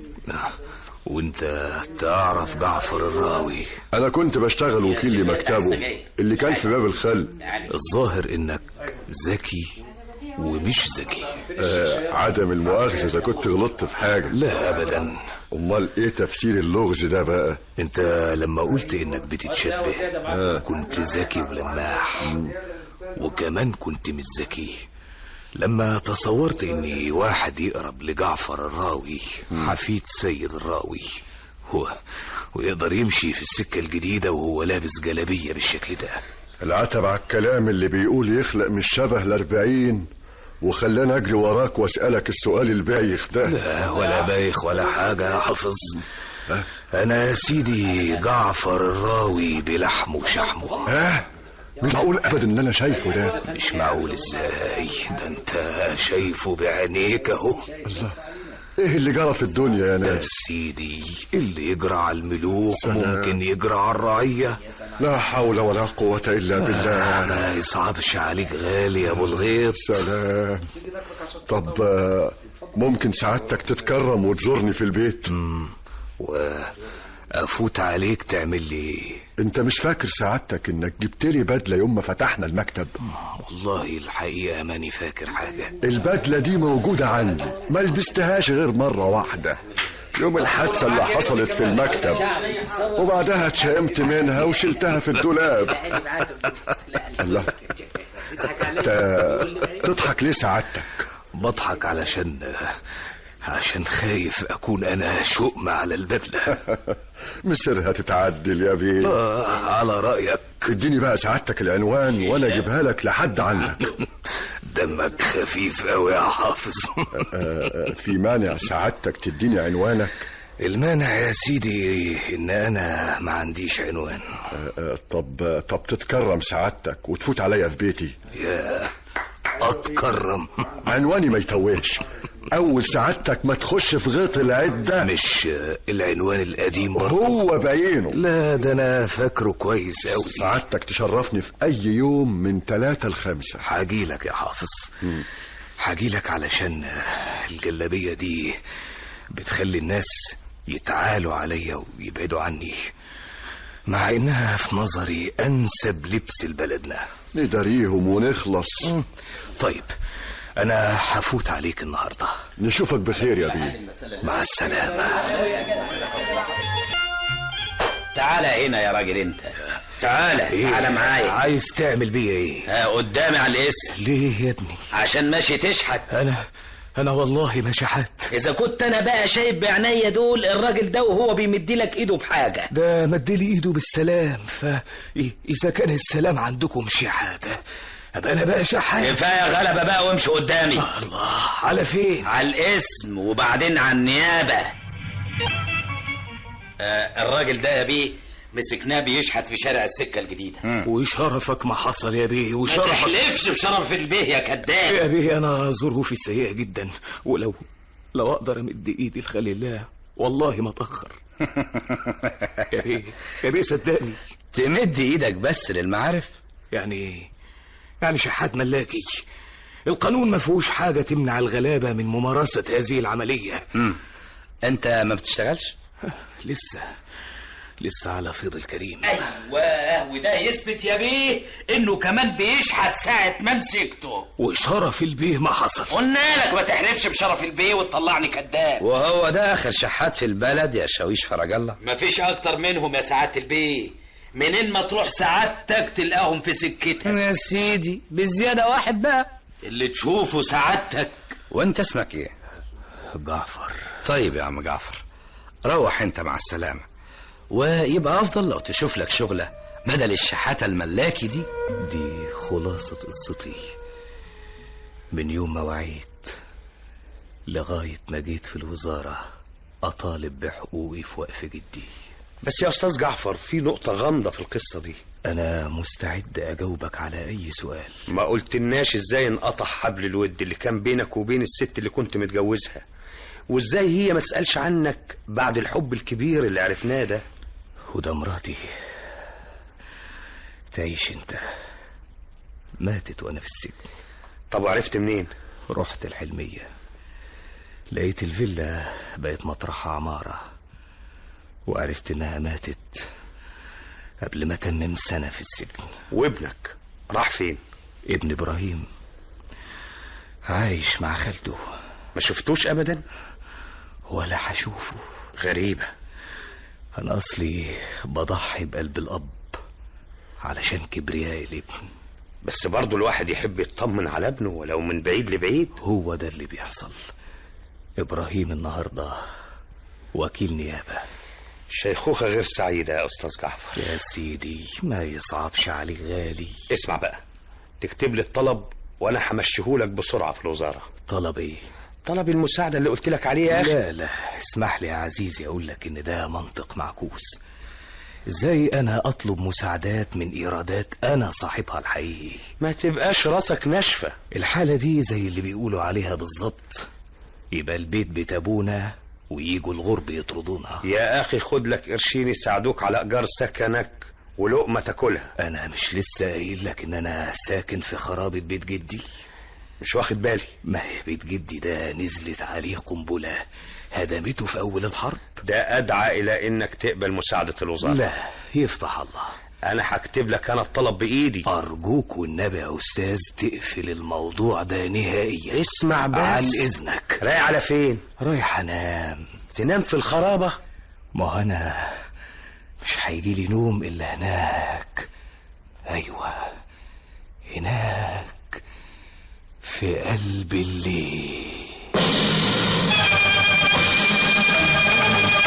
وأنت تعرف جعفر الراوي؟ أنا كنت بشتغل وكيل لمكتبه اللي كان في باب الخل. الظاهر إنك ذكي ومش ذكي. عدم المؤاخذة إذا كنت غلطت في حاجة. لا أبدا. أمال إيه تفسير اللغز ده بقى؟ أنت لما قلت إنك بتتشبه كنت ذكي ولماح، وكمان كنت مش ذكي لما تصورت إن واحد يقرب لجعفر الراوي حفيد سيد الراوي هو ويقدر يمشي في السكة الجديدة وهو لابس جلابية بالشكل ده. العتب على الكلام اللي بيقول يخلق من الشبه 40 وخلاني اجري وراك واسالك السؤال البايخ ده. لا ولا بايخ ولا حاجة يا حافظ. انا يا سيدي جعفر الراوي بلحمه وشحمه. مش معقول ابدا اللي انا شايفه ده. مش معقول ازاي؟ ده انت شايفه بعينيك اهو. الله، ايه اللي جرى في الدنيا يا ناس؟ يا سيدي، اللي يجرى على الملوك ممكن يجرى على الرعية. لا حول ولا قوة إلا بالله. ما يصعبش عليك غالي يا أبو الغيط. سلام. طب ممكن سعادتك تتكرم وتزورني في البيت؟ وأفوت عليك تعمل لي ايه؟ انت مش فاكر سعادتك انك جبت لي بدلة يوم ما فتحنا المكتب؟ والله الحقيقة ماني فاكر حاجة. البدلة دي موجودة عندي، ما لبستهاش غير مرة واحدة يوم الحادثة اللي حصلت في المكتب، وبعدها اتشائمت منها وشلتها في الدولاب. الله، انت تضحك ليه سعادتك؟ بضحك عشان خايف أكون أنا شؤم على البدلة. مصيرها تتعدل يا بيه. على رأيك. اديني بقى سعادتك العنوان وأنا أجيبها لك لحد عنك. دمك خفيف أوي يا حافظ. في مانع سعادتك تديني عنوانك؟ المانع يا سيدي إن أنا ما عنديش عنوان. طب تتكرم سعادتك وتفوت عليا في بيتي. يا أتكرم؟ عنواني ما يتوهش. أول سعادتك ما تخش في غيط العدة. مش العنوان القديم برضه؟ هو بعينه. لا ده أنا فاكره كويس أوي. سعادتك تشرفني في أي يوم من 3 ل 5. هاجيلك يا حافظ، هاجيلك علشان الجلابية دي بتخلي الناس يتعالوا عليا ويبعدوا عني، مع إنها في نظري أنسب لبس لبلدنا. نداريهم ونخلص. طيب أنا هفوت عليك النهاردة. نشوفك بخير يا بيه. مع السلامة. تعالى هنا يا راجل انت. تعالى إيه؟ تعالى معايا. عايز تعمل بيا ايه؟ قدامي على الاسم. ليه يا ابني؟ عشان ماشي تشحت. أنا والله ما شحت. إذا كنت أنا بقى شايف بعناية دول الراجل ده وهو بيمدلك إيده بحاجة. ده مدلي إيده بالسلام، فإذا كان السلام عندكم شحاتة أبقى أنا بقى شحات. كفاية غلبة بقى وامشي قدامي. الله، على فين؟ على الاسم وبعدين على النيابة. الراجل ده يا بيه مسكناه بيشحت في شارع السكة الجديدة. وشرفك ما حصل يا بيه، وشرفك. ما تحلفش بشرف البيه يا كداب. يا بيه أنا ظروفي سيئة جدا، ولو لو أقدر أمد إيدي لخلي الله والله ما أتأخر. يا بيه، يا بيه صدقني. تمد إيدك بس للمعارف؟ يعني شحات ملاكي. القانون ما فيهوش حاجة تمنع الغلابة من ممارسة هذه العملية. أنت ما بتشتغلش؟ لسه على فيض الكريم. ايوه، وده يثبت يا بيه انه كمان بيشحت ساعة ما مسكته. وشرف البيه ما حصل. قلنا لك ما تحلفش بشرف البيه وتطلعني كذاب. وهو ده اخر شحات في البلد يا شاويش فرج الله. مفيش اكتر منهم يا سعادة البيه. منين ما تروح سعادتك تلقاهم في سكتك. يا سيدي بالزيادة واحد بقى اللي تشوفه سعادتك. وانت اسمك ايه؟ جعفر. طيب يا عم جعفر، روح انت مع السلامة، ويبقى أفضل لو تشوف لك شغلة بدل الشحاتة الملاكي دي. دي خلاصة قصتي من يوم ما وعيت لغاية ما جيت في الوزارة أطالب بحقوقي في وقف جدي. بس يا أستاذ جعفر في نقطة غامضة في القصة دي. أنا مستعد أجاوبك على أي سؤال. ما قلتلناش إزاي انقطع حبل الود اللي كان بينك وبين الست اللي كنت متجوزها، وإزاي هي ما تسألش عنك بعد الحب الكبير اللي عرفناه ده. وده مراتي تعيش انت، ماتت وانا في السجن. طب وعرفت منين؟ رحت الحلمية، لقيت الفيلا بقت مطرحها عمارة، وعرفت انها ماتت قبل ما تمم سنة في السجن. وابنك راح فين؟ ابن ابراهيم عايش مع خالته. ما شفتوش ابدا؟ ولا هشوفه. غريبة، أنا أصلي بضحي بقلب الأب علشان كبرياء الابن. بس برضو الواحد يحب يطمن على ابنه ولو من بعيد لبعيد. هو ده اللي بيحصل. إبراهيم النهاردة وكيل نيابة. شيخوخة غير سعيدة يا أستاذ جعفر. يا سيدي ما يصعبش عليك غالي. اسمع بقى، تكتب لي الطلب وأنا همشيهولك بسرعة في الوزارة. طلب إيه؟ طلب المساعدة اللي قلت لك عليه يا أخي. لا لا، اسمح لي يا عزيزي أقول لك إن ده منطق معكوس. إزاي أنا أطلب مساعدات من إيرادات أنا صاحبها الحقيقي؟ ما تبقاش راسك ناشفة. الحالة دي زي اللي بيقولوا عليها بالظبط يبقى البيت بيت ابونا ويجوا الغرب يطردونا. يا اخي خد لك قرشين يساعدوك على ايجار سكنك ولقمه تاكلها. انا مش لسه قايل لك ان انا ساكن في خرابه بيت جدي؟ مش واخد بالي. ما هي بيت جدي ده نزلت عليه قنبلة هدمته في اول الحرب. ده ادعى الى انك تقبل مساعدة الوزارة. لا يفتح الله، انا هكتب لك انا الطلب بايدي. ارجوك والنبي يا استاذ تقفل الموضوع ده نهائيا. اسمع بس، عن اذنك. رايح على فين؟ رايح انام. تنام في الخرابه؟ ما انا مش هيجي لي نوم الا هناك. ايوه هناك في قلب الليل.